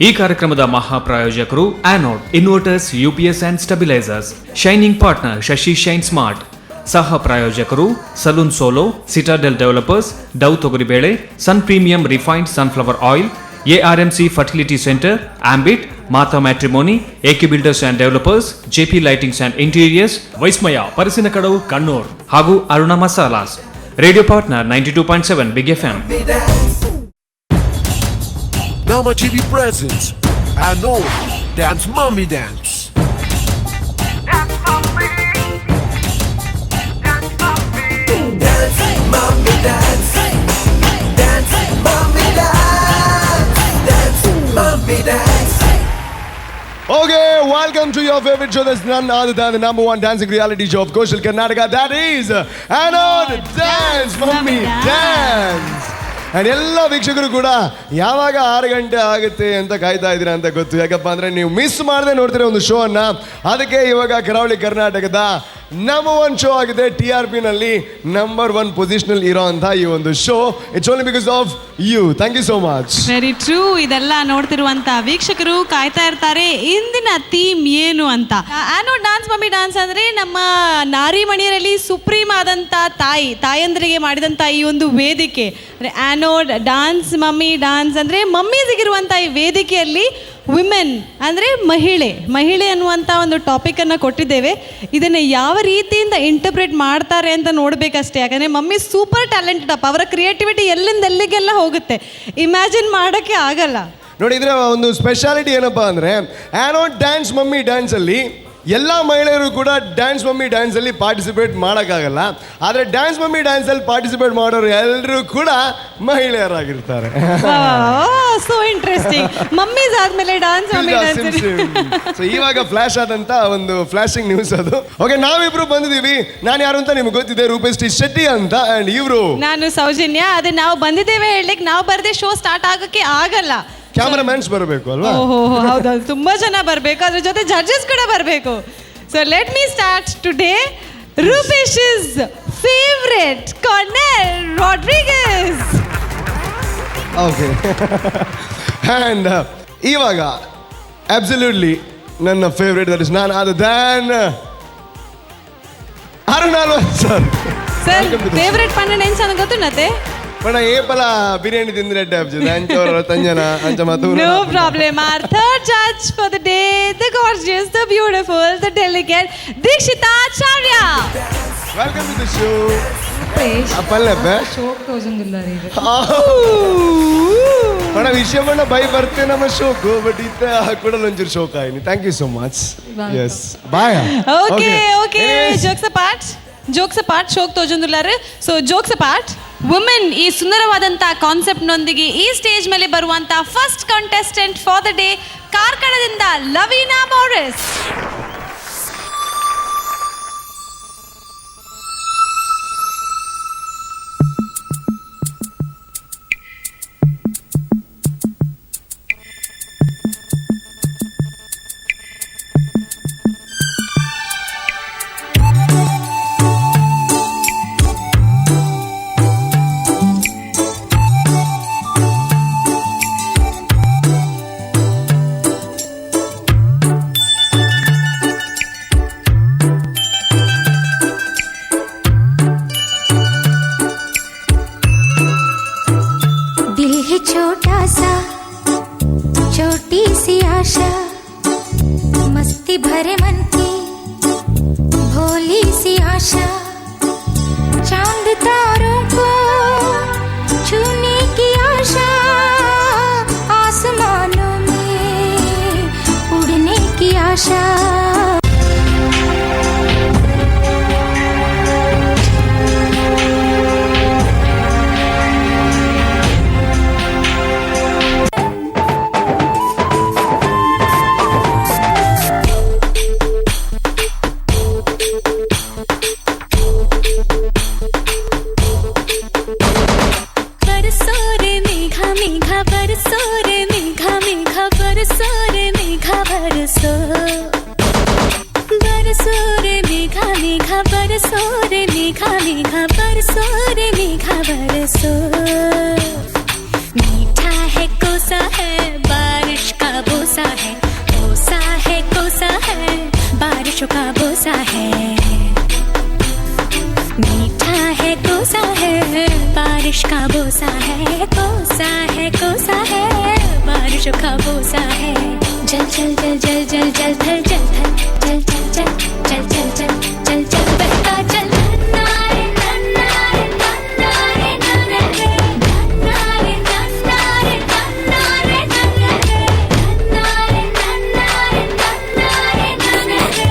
ಈ ಕಾರ್ಯಕ್ರಮದ ಮಹಾಪ್ರಾಯೋಜಕರು Anode inverters, UPS and stabilisers, shining partner Shashi shine smart. ಸಹ ಪ್ರಾಯೋಜಕರು salon solo, citadel developers, Dove ತೊಗರಿಬೇಳೆ, Sun premium refined sunflower oil, ARMC fertility centre, Ambit, Mata matrimony, AK builders and developers, JP lightings and interiors, Vismaya Parassinikkadavu Kannur ಹಾಗೂ Aruna masalas. Radio partner 92.7 big FM. Nama TV presents Anod Dance Mummy Dance. Okay, welcome to your favorite show. That's none other than the number one dancing reality show of Coastal Karnataka. That is Anod Dance Mummy Dance. And ಎಲ್ಲ ವೀಕ್ಷಕರು ಕೂಡ ಯಾವಾಗ 6 ಗಂಟೆ ಆಗುತ್ತೆ ಅಂತ ಕಾಯ್ತಾ ಇದ್ದೀರಾ ಅಂತ ಗೊತ್ತು. ಯಾಕಪ್ಪ ಅಂದ್ರೆ ನೀವು ಮಿಸ್ ಮಾಡದೆ ನೋಡ್ತೀರ ಒಂದು ಶೋ ಅನ್ನ. ಅದಕ್ಕೆ ಇವಾಗ ಕರಾವಳಿ ಕರ್ನಾಟಕದ ನಂಬರ್ ಒನ್ ಶೋ ಆಗಿದೆ. ಟಿ ಆರ್ ಪಿ ನಲ್ಲಿ ನಂಬರ್ ಒನ್ ಪೊಸಿಷನ್ ಇರೋ ಅಂತ ಈ ಒಂದು show. It's only because of you. Thank you so much. Very true. ಇದೆಲ್ಲ ನೋಡ್ತಿರುವಂತ ವೀಕ್ಷಕರು ಕಾಯ್ತಾ ಇರ್ತಾರೆ ಇಂದಿನ ಥೀಮ್ ಏನು ಅಂತ. ಆನೋ ಡಾನ್ಸ್ ಮಮ್ಮಿ ಡಾನ್ಸ್ ಅಂದ್ರೆ ನಮ್ಮ ನಾರಿ ಮಣಿಯರಲ್ಲಿ ಸುಪ್ರೀಂ ಆದಂತ ತಾಯಿ, ತಾಯಂದ್ರಿಗೆ ಮಾಡಿದಂತ ಈ ಒಂದು ವೇದಿಕೆ. ಅಂದ್ರೆ ಆನೋಡ್ ಡಾನ್ಸ್ ಮಮ್ಮಿ ಡಾನ್ಸ್ ಅಂದ್ರೆ ಮಮ್ಮೀಸಿಗಿರುವಂತ ಈ ವೇದಿಕೆಯಲ್ಲಿ ವಿಮೆನ್ ಅಂದರೆ ಮಹಿಳೆ, ಮಹಿಳೆ ಅನ್ನುವಂಥ ಒಂದು ಟಾಪಿಕನ್ನು ಕೊಟ್ಟಿದ್ದೇವೆ. ಇದನ್ನು ಯಾವ ರೀತಿಯಿಂದ ಇಂಟರ್ಪ್ರೇಟ್ ಮಾಡ್ತಾರೆ ಅಂತ ನೋಡಬೇಕಷ್ಟೇ. ಯಾಕಂದರೆ ಮಮ್ಮಿ ಸೂಪರ್ ಟ್ಯಾಲೆಂಟೆಡ್ ಅಪ್ಪ. ಅವರ ಕ್ರಿಯೇಟಿವಿಟಿ ಎಲ್ಲಿಂದ ಎಲ್ಲಿಗೆಲ್ಲ ಹೋಗುತ್ತೆ, ಇಮ್ಯಾಜಿನ್ ಮಾಡೋಕ್ಕೆ ಆಗಲ್ಲ. ನೋಡಿ, ಇದರ ಒಂದು ಸ್ಪೆಷಾಲಿಟಿ ಏನಪ್ಪಾ ಅಂದ್ರೆ, ಆನೋ ಡ್ಯಾನ್ಸ್ ಮಮ್ಮಿ ಡ್ಯಾನ್ಸ್ ಅಲ್ಲಿ ಎಲ್ಲ ಮಹಿಳೆಯರು ಕೂಡ ಡ್ಯಾನ್ಸ್ ಮಮ್ಮಿ ಡ್ಯಾನ್ಸ್ ಅಲ್ಲಿ ಪಾರ್ಟಿಸಿಪೇಟ್ ಮಾಡೋಕ್ಕಾಗಲ್ಲ. ಆದರೆ ಡ್ಯಾನ್ಸ್ ಮಮ್ಮಿ ಡ್ಯಾನ್ಸ್ ಅಲ್ಲಿ ಪಾರ್ಟಿಸಿಪೇಟ್ ಮಾಡೋರು ಎಲ್ಲರೂ ಕೂಡ ಮಹಿಳೆಯರಾಗಿರ್ತಾರೆ. ಸೊ ಇಂಟ್ರೆಸ್ಟಿಂಗ್. ಮಮ್ಮೀಸ್ ಆದ್ಮೇಲೆ ಡಾನ್ಸ್ ಮಮ್ಮಿ ಡ್ಯಾನ್ಸ್. ಸೊ ಇವಾಗ ಫ್ಲಾಶ್ ಆದಂತ ಒಂದು ಫ್ಲಾಶಿಂಗ್ ನ್ಯೂಸ್ ಅದು. ಓಕೆ, ನಾವಿಬ್ರು ಬಂದಿದ್ದೀವಿ. ನಾನು ಯಾರು ಅಂತ ನಿಮ್ಗೆ ಗೊತ್ತಿದೆ, ರೂಪೇಶ್ ಟಿ ಶೆಟ್ಟಿ ಅಂತ. ಅಂಡ್ ಇವರು ನಾನು ಸೌಜನ್ಯ. ಅದೇ ನಾವು ಬಂದಿದ್ದೇವೆ ಹೇಳಲಿಕ್ಕೆ. ನಾವು ಬರದೆ ಶೋ ಸ್ಟಾರ್ಟ್ ಆಗೋಕ್ಕೆ ಆಗಲ್ಲ. ಕ್ಯಾಮರಾಮ್ಯಾನ್ಸ್ ಬರಬೇಕು ಅಲ್ವಾ? ಓಹೋ, ಹೌದೌದು, ತುಂಬಾ ಜನ ಬರಬೇಕು. ಅದ್ರ ಜೊತೆ ಜಡ್ಜಸ್ ಕೂಡ ಬರಬೇಕು. So let me start today. Rupesh favourite Cornell Rodrigues. Okay, and ಇವಾಗ ಅಬ್ಸಲ್ಯೂಟ್ಲಿ ನನ್ನ favourite, that is none other than Arun Alva sir. Sir, favourite ಪನ್ನಡ ಏನು ಗೊತ್ತುನತೆ? ಪಣ ಏಪಲ ಬಿರಿಯಾನಿ ತಿಂದ್ರೆ ಅಂಚ ತಂಜನ ಅಂಚ ಮಾತು. No problem. Our third judge for the day, the gorgeous, the beautiful, the delicate Dikshita Acharya. Welcome to the show. ಪಲ್ಲೆಪ್ಪೆ. ಶೋಕ್ ತೋಜೊಂದುಲ್ಲ. ಪಣ ವಿಷಯ ಬಣ್ಣ ಬೈ ಬರ್ತೆ ನಮ್ಮ ಶೋಕು, ಬಟ್ ಇತ್ತ ಕೂಡ ಒಂಚೂರು ಶೋಕ್ ಆಯ್ನಿ. Thank you so much. Yes, bye. Okay, jokes apart, jokes apart, ಶೋಕ್ ತೋಜೊಂದುಲ್ಲಾರು. ಸೊ jokes apart, women ಈ ಸುಂದರವಾದಂಥ ಕಾನ್ಸೆಪ್ಟ್ನೊಂದಿಗೆ ಈ ಸ್ಟೇಜ್ ಮೇಲೆ ಬರುವಂತ first contestant for the day, ಕಾರ್ಕಳದಿಂದ Laveena Morris. दिल है छोटा सा, छोटी सी आशा, मस्ती भरे मन की भोली सी आशा, चांद तारों को छूने की आशा, आसमानों में उड़ने की आशा। बरसो रे मेघा मेघा बरसो रे मेघा मेघा बरसो रे मेघा बरसो, बरसो रे मेघा मेघा बरसो रे मेघा मेघा बरसो रे मेघा बरसो। मीठा है, कोसा है बारिश का जो ख्वाबों सा है। जल जल जल जल जल जल थल जल थल जल जल जल जल जल जल जल जल बहता चल। नारे नारे नारे नारे नारे नारे नारे नारे नारे नारे नारे।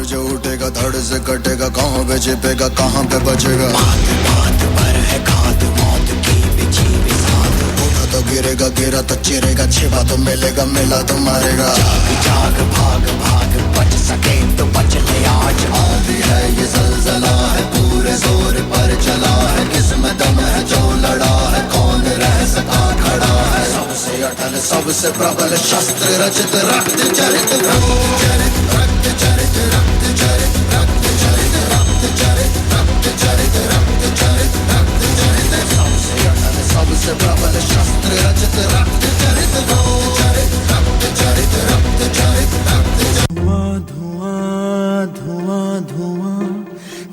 जो उठेगा धड़ से कटेगा, कहाँ पे छिपेगा, कहाँ पे बचेगा। बात बात पर है खाद मौत की बिछी बिसात। उठा तो गिरेगा, गिरा तो चिरेगा, छिपा तो मिलेगा, मिला तो मारेगा। जाग जाग भाग भाग, बच सके तो बच ले आज। आंधी है ये जलजला है, पूरे जोर पर चला है। किसमें दम है जो लड़ा है, कौन रह सका खड़ा है। सबसे अटल सबसे प्रबल शस्त्र रचित रक्त चरित रक्त चरित रक्त चरित रक्त चरित रक्त चरित रक्त चरित रक्त चरित रक्त चरित रक्त चरित। सबसे अटल सबसे प्रबल शस्त्र रचित रक्त चरित रक्त चरित रक्त चरित रक्त चरित रक्त। धुआं धुआं धुआं धुआं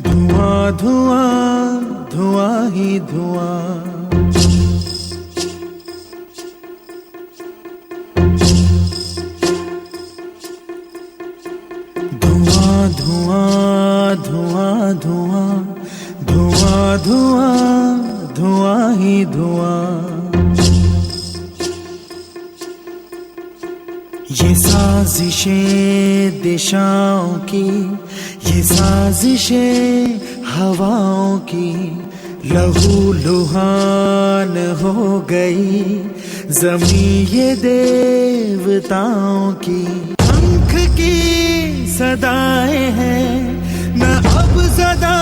धुआं धुआं धुआं ही धुआं। धुआं धुआं धुआं धुआं धुआं धुआं धुआं ही धुआं। ये साजिशें दिशाओं की, ये साजिशें हवाओं की, लहू लुहान हो गई ज़मीं ये देवताओं की। पंख की सदाएं हैं न अब सदा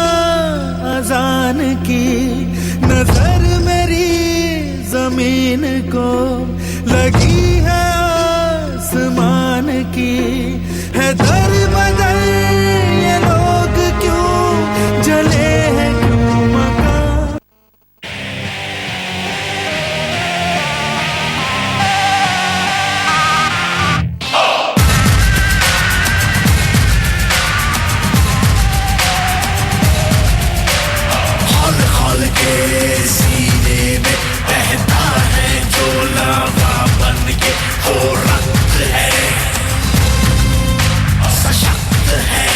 अजान की, नजर मेरी जमीन को लगी है आसमान की। है दर बदर ये लोग क्यों जले हैं क्यों मकान। खोल खोल के सीने में बहता है जो लावा बन के, वो रक्त है सशक्त है।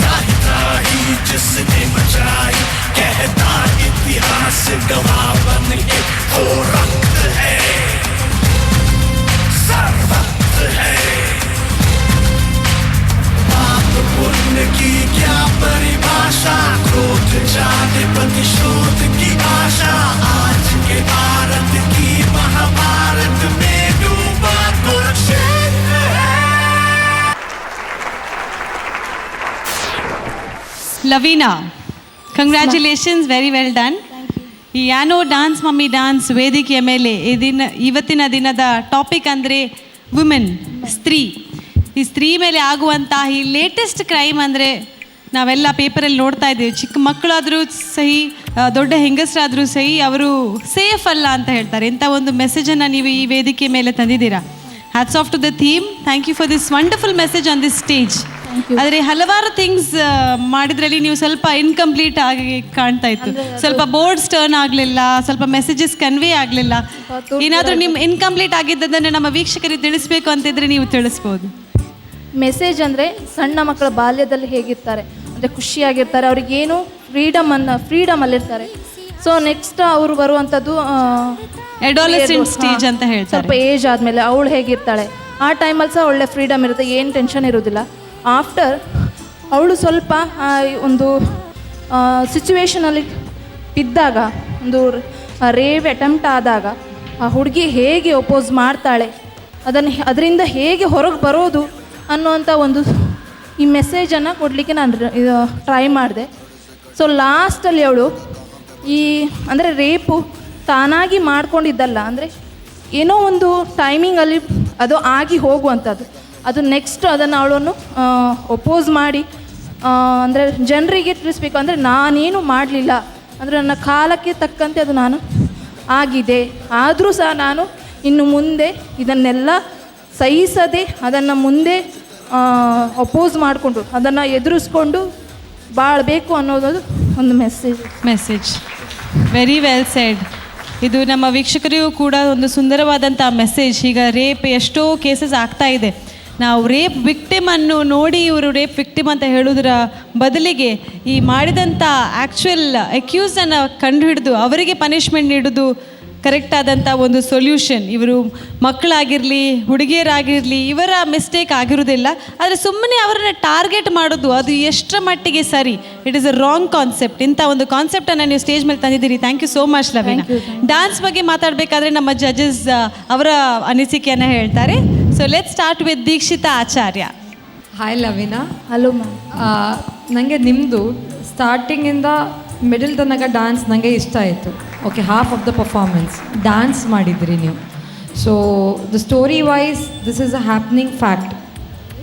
त्राही त्राही जिसने मचाई, कहता इतिहास गवाह बन के, वो रक्त है सर्वत्र है। पाप पुण्य की क्या परिभाषा, क्रोध जाने प्रतिशोध की आशा। आज के भारत की महाभारत में डूबा कुरुक्षेत्र है। Lavina, congratulations, very well done. ಈ ಯಾನೋ dance mummy dance ವೇದಿಕೆಯ ಮೇಲೆ ಈ ದಿನ ಇವತ್ತಿನ ದಿನದ ಟಾಪಿಕ್ ಅಂದರೆ ವುಮೆನ್, ಸ್ತ್ರೀ. ಈ ಸ್ತ್ರೀ ಮೇಲೆ ಆಗುವಂತಹ ಈ ಲೇಟೆಸ್ಟ್ ಕ್ರೈಮ್ ಅಂದರೆ ನಾವೆಲ್ಲ ಪೇಪರಲ್ಲಿ ನೋಡ್ತಾ ಇದ್ದೀವಿ. ಚಿಕ್ಕ ಮಕ್ಕಳಾದರೂ ಸಹಿ, ದೊಡ್ಡ ಹೆಂಗಸರಾದರೂ ಸಹಿ, ಅವರು ಸೇಫ್ ಅಲ್ಲ ಅಂತ ಹೇಳ್ತಾರೆ. ಇಂಥ ಒಂದು ಮೆಸೇಜನ್ನು ನೀವು ಈ ವೇದಿಕೆ ಮೇಲೆ ತಂದಿದ್ದೀರಾ. Hats off to the theme. Thank you for this wonderful message on this stage. ಆದರೆ ಹಲವಾರು ಥಿಂಗ್ಸ್ ಮಾಡಿದ್ರಲ್ಲಿ ನೀವು ಸ್ವಲ್ಪ ಇನ್ಕಂಪ್ಲೀಟ್ ಆಗಿ ಕಾಣ್ತಾ ಇತ್ತು. ಸ್ವಲ್ಪ ಬೋರ್ಡ್ಸ್ ಟರ್ನ್ ಆಗಲಿಲ್ಲ, ಸ್ವಲ್ಪ ಮೆಸೇಜಸ್ ಕನ್ವೆ ಆಗಲಿಲ್ಲ. ಏನಾದರೂ ನಿಮ್ಮ ಇನ್ಕಂಪ್ಲೀಟ್ ಆಗಿದ್ದದನ್ನು ನಮ್ಮ ವೀಕ್ಷಕರಿಗೆ ತಿಳಿಸ್ಬೇಕು ಅಂತಿದ್ರೆ ನೀವು ತಿಳಿಸ್ಬೋದು. ಮೆಸೇಜ್ ಅಂದರೆ ಸಣ್ಣ ಮಕ್ಕಳ ಬಾಲ್ಯದಲ್ಲಿ ಹೇಗಿರ್ತಾರೆ ಅಂದರೆ ಖುಷಿಯಾಗಿರ್ತಾರೆ, ಅವ್ರಿಗೇನು ಫ್ರೀಡಮಲ್ಲಿರ್ತಾರೆ. ಸೊ ನೆಕ್ಸ್ಟ್ ಅವರು ಬರುವಂಥದ್ದು ಅಡೋಲೆಸೆಂಟ್ ಸ್ಟೇಜ್ ಅಂತ ಹೇಳ್ತಾರೆ. ಸ್ವಲ್ಪ ಏಜ್ ಆದಮೇಲೆ ಅವಳು ಹೇಗಿರ್ತಾಳೆ ಆ ಟೈಮಲ್ಲಿ ಸಹ ಒಳ್ಳೆ ಫ್ರೀಡಮ್ ಇರುತ್ತೆ, ಏನು ಟೆನ್ಷನ್ ಇರೋದಿಲ್ಲ. ಆಫ್ಟರ್ ಅವಳು ಸ್ವಲ್ಪ ಒಂದು ಸಿಚುವೇಶನಲ್ಲಿ ಬಿದ್ದಾಗ, ಒಂದು ರೇವ್ ಅಟೆಂಪ್ಟ್ ಆದಾಗ ಆ ಹುಡುಗಿ ಹೇಗೆ ಒಪೋಸ್ ಮಾಡ್ತಾಳೆ, ಅದನ್ನು ಅದರಿಂದ ಹೇಗೆ ಹೊರಗೆ ಬರೋದು ಅನ್ನುವಂಥ ಒಂದು ಈ ಮೆಸೇಜನ್ನು ಕೊಡಲಿಕ್ಕೆ ನಾನು ಟ್ರೈ ಮಾಡಿದೆ. ಸೊ ಲಾಸ್ಟಲ್ಲಿ ಅವಳು ಈ ಅಂದರೆ ರೇಪು ತಾನಾಗಿ ಮಾಡ್ಕೊಂಡಿದ್ದಲ್ಲ, ಅಂದರೆ ಏನೋ ಒಂದು ಟೈಮಿಂಗಲ್ಲಿ ಅದು ಆಗಿ ಹೋಗುವಂಥದ್ದು. ಅದು ನೆಕ್ಸ್ಟ್ ಅದನ್ನು ಅವಳನ್ನು ಒಪೋಸ್ ಮಾಡಿ ಅಂದರೆ ಜನರಿಗೆ ತಿಳಿಸ್ಬೇಕು, ಅಂದರೆ ನಾನೇನು ಮಾಡಲಿಲ್ಲ, ಅಂದರೆ ನನ್ನ ಕಾಲಕ್ಕೆ ತಕ್ಕಂತೆ ಅದು ನಾನು ಆಗಿದೆ, ಆದರೂ ಸಹ ನಾನು ಇನ್ನು ಮುಂದೆ ಇದನ್ನೆಲ್ಲ ಸಹಿಸದೆ ಅದನ್ನು ಮುಂದೆ ಅಪೋಸ್ ಮಾಡಿಕೊಂಡು ಅದನ್ನು ಎದುರಿಸ್ಕೊಂಡು ಬಾಳಬೇಕು ಅನ್ನೋದು ಒಂದು message. Message, very well said. ಇದು ನಮ್ಮ ವೀಕ್ಷಕರಿಗೂ ಕೂಡ ಒಂದು ಸುಂದರವಾದಂಥ ಮೆಸೇಜ್. ಈಗ ರೇಪ್ ಎಷ್ಟೋ ಕೇಸಸ್ ಆಗ್ತಾ ಇದೆ. ನಾವು ರೇಪ್ ವಿಕ್ಟಿಮನ್ನು ನೋಡಿ ಇವರು ರೇಪ್ ವಿಕ್ಟಿಮ್ ಅಂತ ಹೇಳೋದ್ರ ಬದಲಿಗೆ ಈ ಮಾಡಿದಂಥ ಆ್ಯಕ್ಚುಯಲ್ ಅಕ್ಯೂಸನ್ನು ಕಂಡುಹಿಡಿದು ಅವರಿಗೆ ಪನಿಷ್ಮೆಂಟ್ ನೀಡೋದು ಕರೆಕ್ಟ್ ಆದಂಥ ಒಂದು ಸೊಲ್ಯೂಷನ್. ಇವರು ಮಕ್ಕಳಾಗಿರಲಿ, ಹುಡುಗಿಯರಾಗಿರಲಿ, ಇವರ ಮಿಸ್ಟೇಕ್ ಆಗಿರೋದಿಲ್ಲ. ಆದರೆ ಸುಮ್ಮನೆ ಅವರನ್ನು ಟಾರ್ಗೆಟ್ ಮಾಡೋದು ಅದು ಎಷ್ಟರ ಮಟ್ಟಿಗೆ ಸರಿ? It is a wrong concept. ಇಂಥ ಒಂದು ಕಾನ್ಸೆಪ್ಟನ್ನು ನೀವು ಸ್ಟೇಜ್ ಮೇಲೆ ತಂದಿದ್ದೀರಿ. Thank you so much, Lavina. Dance ಬಗ್ಗೆ ಮಾತಾಡಬೇಕಾದ್ರೆ ನಮ್ಮ ಜಡ್ಜಸ್ ಅವರ ಅನಿಸಿಕೆಯನ್ನು ಹೇಳ್ತಾರೆ. So let's start with Dikshita Acharya. Hi, Lavina. Hello, ma'am. ನನಗೆ ನಿಮ್ಮದು ಸ್ಟಾರ್ಟಿಂಗಿಂದ ಮಿಡಲ್ ತನಕ ಡ್ಯಾನ್ಸ್ ನನಗೆ ಇಷ್ಟ ಆಯಿತು. Okay, half of the performance dance ಮಾಡಿದ್ರಿ ನೀವು. So the story wise, this is a happening fact.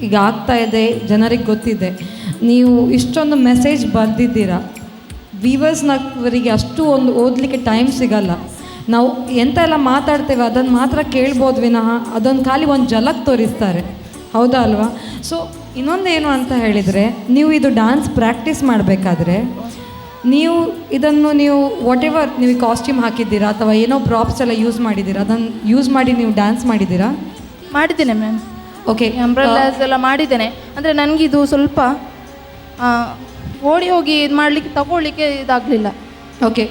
ಈಗ ಆಗ್ತಾ ಇದೆ, ಜನರಿಗೆ ಗೊತ್ತಿದೆ. ನೀವು ಇಷ್ಟೊಂದು ಮೆಸೇಜ್ ಬರೆದಿದ್ದೀರಾ. ವೀವರ್ಸ್ನವರಿಗೆ ಅಷ್ಟು ಒಂದು ಓದಲಿಕ್ಕೆ ಟೈಮ್ ಸಿಗಲ್ಲ. ನಾವು ಎಂತ ಎಲ್ಲ ಮಾತಾಡ್ತೇವೆ ಅದನ್ನು ಮಾತ್ರ ಕೇಳ್ಬೋದು ವಿನಃ ಅದೊಂದು ಖಾಲಿ ಒಂದು ಝಲಕ್ ತೋರಿಸ್ತಾರೆ, ಹೌದಾ ಅಲ್ವಾ? ಸೊ ಇನ್ನೊಂದೇನು ಅಂತ ಹೇಳಿದರೆ, ನೀವು ಇದು ಡ್ಯಾನ್ಸ್ ಪ್ರಾಕ್ಟೀಸ್ ಮಾಡಬೇಕಾದ್ರೆ ನೀವು ಇದನ್ನು ನೀವು what ever ನೀವು ಕಾಸ್ಟ್ಯೂಮ್ ಹಾಕಿದ್ದೀರಾ ಅಥವಾ ಏನೋ ಪ್ರಾಪ್ಸ್ ಎಲ್ಲ ಯೂಸ್ ಮಾಡಿದ್ದೀರಾ, ಅದನ್ನು ಯೂಸ್ ಮಾಡಿ ನೀವು ಡ್ಯಾನ್ಸ್ ಮಾಡಿದ್ದೀರಾ? ಮಾಡಿದ್ದೇನೆ ಮ್ಯಾಮ್. ಓಕೆ. ಅಂಬ್ರೆಲ್ಲಾಸ್ ಎಲ್ಲ ಮಾಡಿದ್ದೇನೆ. ಅಂದರೆ ನನಗಿದು ಸ್ವಲ್ಪ ಓಡಿ ಹೋಗಿ ಇದು ಮಾಡಲಿಕ್ಕೆ, ತಗೊಳ್ಳಿಕ್ಕೆ ಇದಾಗಲಿಲ್ಲ. ಓಕೆ,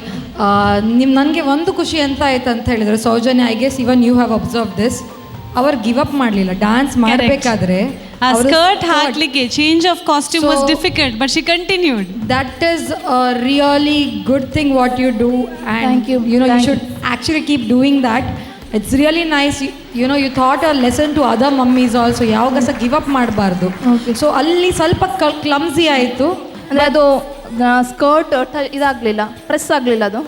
ನಿಮ್ಮ ನನಗೆ ಒಂದು ಖುಷಿ ಎಂತ ಆಯ್ತು ಅಂತ ಹೇಳಿದರೆ, ಸೌಜನ್ಯ, I guess even you have observed this, ಅವರು ಗಿವ್ ಅಪ್ ಮಾಡಲಿಲ್ಲ ಡ್ಯಾನ್ಸ್ ಮಾಡಬೇಕಾದ್ರೆ. ಆ ಸ್ಕರ್ಟ್ ಹಾಕ್ಲಿಕ್ಕೆ change of costume was difficult, but she continued. That is a really good thing what you do, and Thank you. you Thank should actually keep doing that. It's really nice. You taught a lesson to other mummies also, ಯಾವಾಗ ಸಹ give up ಮಾಡಬಾರ್ದು. ಸೊ ಅಲ್ಲಿ ಸ್ವಲ್ಪ clumsy ಆಯಿತು. ಅಂದರೆ ಅದು skirt ಇದಾಗಲಿಲ್ಲ, press ಆಗಲಿಲ್ಲ ಅದು.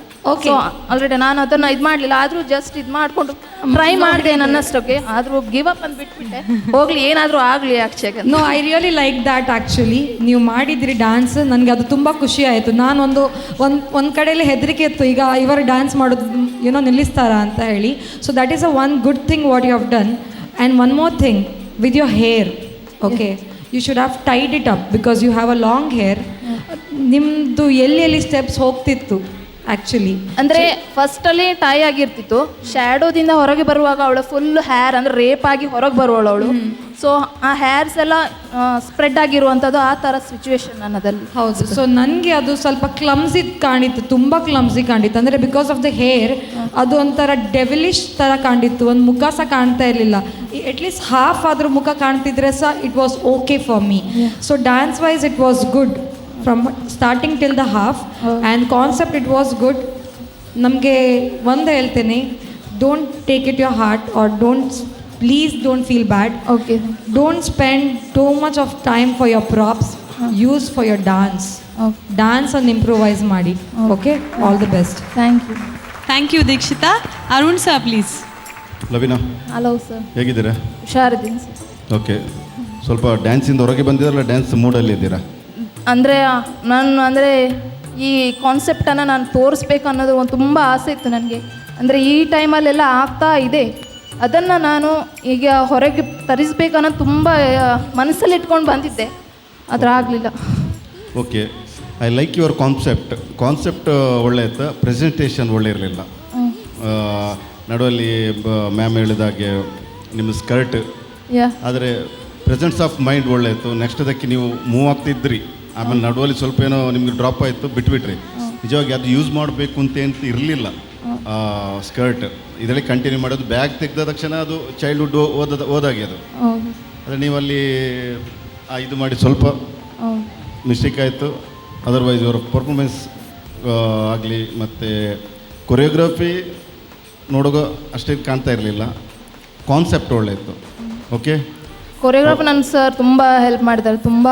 ಆಲ್ರೆಡಿ ನಾನು ಅದನ್ನು ಇದು ಮಾಡಲಿಲ್ಲ. ಆದರೂ ಜಸ್ಟ್ ಇದು ಮಾಡಿಕೊಂಡು ಟ್ರೈ ಮಾಡಿದೆ ನನ್ನಷ್ಟಕ್ಕೆ. ಆದರೂ ಗಿವ್ ಅಪ್ ಅಂತ ಬಿಟ್ಬಿಟ್ಟೆ. ಹೋಗ್ಲಿ, ಏನಾದರೂ ಆಗಲಿ actually. No, I really like that actually. ನೀವು ಮಾಡಿದ್ರಿ ಡ್ಯಾನ್ಸ್, ನನಗೆ ಅದು ತುಂಬ ಖುಷಿ ಆಯಿತು. ನಾನೊಂದು ಒಂದು ಒಂದು ಕಡೆಯಲ್ಲಿ ಹೆದರಿಕೆ ಇತ್ತು, ಈಗ ಇವರು ಡ್ಯಾನ್ಸ್ ಮಾಡೋದು ಏನೋ ನಿಲ್ಲಿಸ್ತಾರಾ ಅಂತ ಹೇಳಿ. So that is a one good thing what you have done. And one more thing with your hair, okay, you should have tied it up because you have a long hair. ನಿಮ್ಮದು ಎಲ್ಲಿ ಎಲ್ಲಿ steps ಹೋಗ್ತಿತ್ತು actually. ಅಂದರೆ ಫಸ್ಟಲ್ಲಿ tie ಆಗಿರ್ತಿತ್ತು. ಶ್ಯಾಡೋದಿಂದ ಹೊರಗೆ ಬರುವಾಗ ಅವಳ full hair, ಅಂದರೆ rape ಆಗಿ ಹೊರಗೆ ಬರುವಳು ಅವಳು. ಸೊ ಆ ಹೇರ್ಸ್ ಎಲ್ಲ ಸ್ಪ್ರೆಡ್ ಆಗಿರುವಂಥದ್ದು, ಆ ಥರ ಸಿಚುವೇಶನ್ ನನ್ನದಲ್ಲಿ. ಹೌದು, ಸೊ ನನಗೆ ಅದು ಸ್ವಲ್ಪ ಕ್ಲಮ್ಸಿ ಕಾಣಿತ್ತು, ತುಂಬ ಕ್ಲಮ್ಸಿ ಕಾಣಿತ್ತು. ಅಂದರೆ because of the hair ಅದು ಒಂಥರ ಡೆವಿಲಿಶ್ ಥರ ಕಾಣಿತ್ತು. ಒಂದು ಮುಖ ಸಹ ಕಾಣ್ತಾ ಇರಲಿಲ್ಲ. ಅಟ್ಲೀಸ್ಟ್ ಹಾಫ್ ಆದರೂ ಮುಖ ಕಾಣ್ತಿದ್ರೆ ಸಹ it was okay for me. So dance wise it was good from starting till the half, and concept it was good. ನಮಗೆ ಒಂದು ಹೇಳ್ತೇನೆ, don't take it your heart or don't, please don't feel bad. Okay. Don't spend too much of time for your props. Use for your dance. Dance and improvise ಮಾಡಿ. Okay, all the best. Thank you. Thank you, Dikshita. Arun sir, please. Lavina. Hello sir. ಹೇಗಿದ್ದೀರಾ? ಹುಷಾರಿದ್ದೀನಿ sir. Okay, ಸ್ವಲ್ಪ ಡ್ಯಾನ್ಸಿಂದ ಹೊರಗೆ ಬಂದಿದ್ದಾರಲ್ಲ, dance ಮೂಡಲ್ಲಿ ಇದ್ದೀರಾ? ಅಂದರೆ ನಾನು ಅಂದರೆ ಈ ಕಾನ್ಸೆಪ್ಟನ್ನು ನಾನು ತೋರಿಸ್ಬೇಕು ಅನ್ನೋದು ಒಂದು ತುಂಬ ಆಸೆ ಇತ್ತು ನನಗೆ. ಅಂದರೆ ಈ ಟೈಮಲ್ಲೆಲ್ಲ ಆಗ್ತಾ ಇದೆ, ಅದನ್ನು ನಾನು ಈಗ ಹೊರಗೆ ತರಿಸ್ಬೇಕು ಅನ್ನೋದು ತುಂಬ ಮನಸ್ಸಲ್ಲಿ ಇಟ್ಕೊಂಡು ಬಂದಿದ್ದೆ, ಆದರೆ ಆಗಲಿಲ್ಲ. Okay, I like your concept. Concept ಒಳ್ಳೆ ಇತ್ತು, ಪ್ರೆಸೆಂಟೇಷನ್ ಒಳ್ಳೆ ಇರಲಿಲ್ಲ. ನಡುವಲ್ಲಿ ಮ್ಯಾಮ್ ಹೇಳಿದಾಗೆ ನಿಮ್ಮ ಸ್ಕರ್ಟ್ ಆದರೆ ಪ್ರೆಸೆನ್ಸ್ ಆಫ್ ಮೈಂಡ್ ಒಳ್ಳೆ ಇತ್ತು. ನೆಕ್ಸ್ಟ್ ಅದಕ್ಕೆ ನೀವು ಮೂವ್ ಆಗ್ತಿದ್ರಿ, ಆಮೇಲೆ ನಡುವಲ್ಲಿ ಸ್ವಲ್ಪ ಏನೋ ನಿಮ್ಗೆ ಡ್ರಾಪ್ ಆಯಿತು, ಬಿಟ್ಬಿಟ್ರಿ. ನಿಜವಾಗಿ ಅದು ಯೂಸ್ ಮಾಡಬೇಕು ಅಂತ ಏನು ಇರಲಿಲ್ಲ ಸ್ಕರ್ಟ್. ಇದರಲ್ಲಿ ಕಂಟಿನ್ಯೂ ಮಾಡೋದು, ಬ್ಯಾಗ್ ತೆಗೆದ ತಕ್ಷಣ ಅದು ಚೈಲ್ಡ್ಹುಡ್ ಓದಾಗೆ ಅದು. ಆದರೆ ನೀವು ಅಲ್ಲಿ ಇದು ಮಾಡಿ ಸ್ವಲ್ಪ ಮಿಸ್ಟೇಕ್ ಆಯಿತು. ಅದರ್ವೈಸ್ ಇವರ ಪರ್ಫಾರ್ಮೆನ್ಸ್ ಆಗಲಿ ಮತ್ತು ಕೊರಿಯೋಗ್ರಫಿ ನೋಡುವ ಅಷ್ಟೇ ಕಾಣ್ತಾ ಇರಲಿಲ್ಲ. ಕಾನ್ಸೆಪ್ಟ್ ಒಳ್ಳೆ ಇತ್ತು. ಓಕೆ. ಕೊರಿಯೋಗ್ರಾಫರ್ ನನ್ನ ಸರ್ ತುಂಬ ಹೆಲ್ಪ್ ಮಾಡಿದ್ದಾರೆ. ತುಂಬ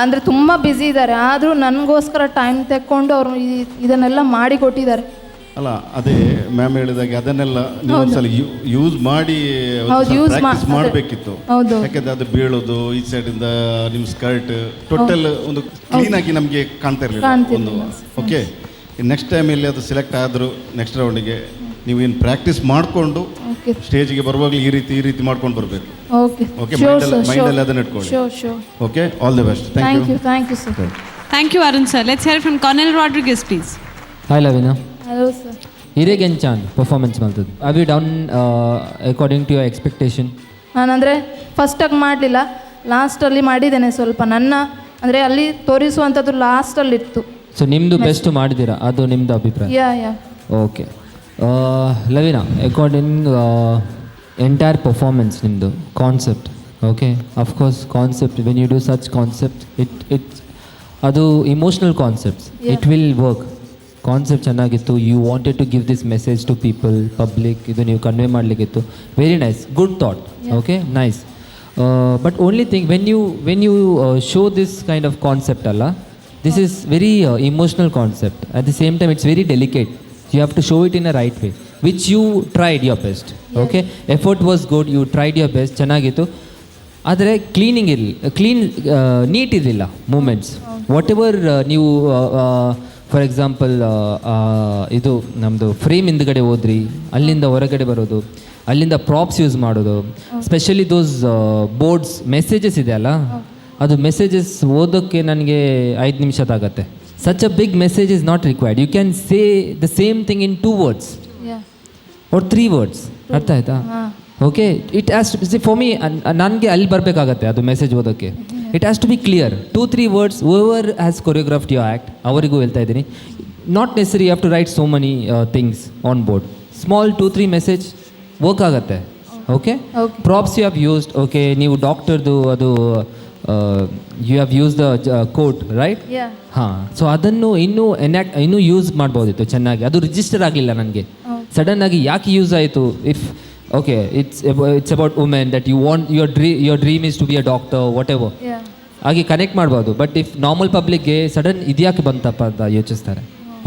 ಅಂದರೆ ತುಂಬ ಬ್ಯುಸಿ ಇದ್ದಾರೆ, ಆದರೂ ನನಗೋಸ್ಕರ ಟೈಮ್ ತೆಕ್ಕೊಂಡು ಅವರು ಇದನ್ನೆಲ್ಲ ಮಾಡಿ ಕೊಟ್ಟಿದ್ದಾರೆ. ಅಲ್ಲ, ಅದೇ ಮ್ಯಾಮ್ ಹೇಳಿದಾಗೆ ಅದನ್ನೆಲ್ಲ ನೀವು ಒಂದ್ಸಲ ಯೂಸ್ ಮಾಡಿ ಪ್ರಾಕ್ಟೀಸ್ ಮಾಡಬೇಕಿತ್ತು. ಯಾಕಂದ್ರೆ ಅದು ಬೀಳೋದು ಈ ಸೈಡಿಂದ ನಿಮ್ಮ ಸ್ಕರ್ಟ್ ಟೋಟಲ್ ಒಂದು ಕ್ಲೀನ್ ಆಗಿ ನಮಗೆ ಕಾಣ್ತಾ ಇರಲಿಲ್ಲ ಒಂದು. ಓಕೆ, ನೆಕ್ಸ್ಟ್ ಟೈಮ್ ಇಲ್ಲಿ ಅದು ಸೆಲೆಕ್ಟ್ ಆದರೂ ನೆಕ್ಸ್ಟ್ ರೌಂಡಿಗೆ ನೀವು ಏನು ಪ್ರಾಕ್ಟೀಸ್ ಮಾಡಿಕೊಂಡು ಸ್ಟೇಜ್ಗೆ ಬರುವಾಗಲೇ ಈ ರೀತಿ ಈ ರೀತಿ ಮಾಡ್ಕೊಂಡು ಬರಬೇಕು. ಓಕೆ, ಮೈಂಡಲ್ಲಿ ಅದನ್ನ ಇಟ್ಕೊಳ್ಳಿ. Okay, all the best. Thank you, thank you sir. Thank you Arun sir. Let's hear from Cornel Rodrigues please. Hi Lavina. Hello sir. ಹಿರೇಗೆಂಚಾನ್ performance ಮಾಡ್ತದೆ. Are you done according to your expectation? ನಾನಂದರೆ ಫಸ್ಟಾಗಿ ಮಾಡಲಿಲ್ಲ, ಲಾಸ್ಟಲ್ಲಿ ಮಾಡಿದ್ದೇನೆ ಸ್ವಲ್ಪ. ನನ್ನ ಅಂದರೆ ಅಲ್ಲಿ ತೋರಿಸುವಂಥದ್ದು ಲಾಸ್ಟಲ್ಲಿತ್ತು. ಸೊ ನಿಮ್ಮದು ಬೆಸ್ಟ್ ಮಾಡಿದ್ದೀರಾ, ಅದು ನಿಮ್ಮದು ಅಭಿಪ್ರಾಯ? Yeah yeah. Okay Lavina, according entire performance ನಿಮ್ಮದು concept, okay, of course concept, when you do such concept it it ಅದು emotional concepts, it will work. Concept ಚೆನ್ನಾಗಿತ್ತು. You wanted to give this message to people, public, ಇದು ನೀವು convey ಮಾಡಲಿಕ್ಕಿತ್ತು. Very nice, good thought. Okay, nice. But only thing, when you show this kind of concept ಅಲ್ಲ, this is very emotional concept. At the same time it's very delicate. You have to show it in a right way, which you tried your best. Okay, effort was good, you tried your best, ಚೆನ್ನಾಗಿತ್ತು. ಆದರೆ cleaning ಇರಲಿ, clean neat ಇರಲಿಲ್ಲ moments. What ever ನೀವು for example ಇದು ನಮ್ಮದು frame ಹಿಂದ್ಗಡೆ ಹೋದ್ರಿ, ಅಲ್ಲಿಂದ ಹೊರಗಡೆ ಬರೋದು, ಅಲ್ಲಿಂದ ಪ್ರಾಪ್ಸ್ ಯೂಸ್ ಮಾಡೋದು, ಸ್ಪೆಷಲಿ those boards messages ಇದೆ ಅಲ್ಲ, ಅದು ಮೆಸೇಜಸ್ ಓದೋಕ್ಕೆ ನನಗೆ 5 ನಿಮಿಷದಾಗತ್ತೆ. Such a big message is not required. You can say the same thing in 2 words or 3 words. ಅರ್ಥ ಆಯ್ತಾ? Okay, it has to see for me, ನನಗೆ ಅಲ್ಲಿ ಬರಬೇಕಾಗತ್ತೆ ಅದು ಮೆಸೇಜ್ ಓದೋಕ್ಕೆ. It has to be clear, 2-3 words. Whoever has choreographed your act, ಅವರಿಗೂ ಹೇಳ್ತಾ ಇದ್ದೀನಿ, not necessary you have to write so many things on board. Small 2-3 message work ಆಗುತ್ತೆ. Okay, props you have used. Okay, ನೀವು ಡಾಕ್ಟರ್ದು ಅದು you have use the coat, right? ಹಾಂ, ಸೊ ಅದನ್ನು ಇನ್ನೂ ಎನ್ಯಾಕ್ಟ್, ಇನ್ನೂ ಯೂಸ್ ಮಾಡ್ಬೋದಿತ್ತು ಚೆನ್ನಾಗಿ. ಅದು ರಿಜಿಸ್ಟರ್ ಆಗಲಿಲ್ಲ ನನಗೆ ಸಡನ್ನಾಗಿ. ಯಾಕೆ ಯೂಸ್ ಆಯಿತು? If okay, it's about women that you want, your dream is to be a doctor, whatever, ಹಾಗೆ ಕನೆಕ್ಟ್ ಮಾಡ್ಬೋದು. ಬಟ್ if normal ಪಬ್ಲಿಕ್ಗೆ ಸಡನ್ ಇದ್ಯಾಕೆ ಬಂತಪ್ಪ ಅಂತ ಯೋಚಿಸ್ತಾರೆ.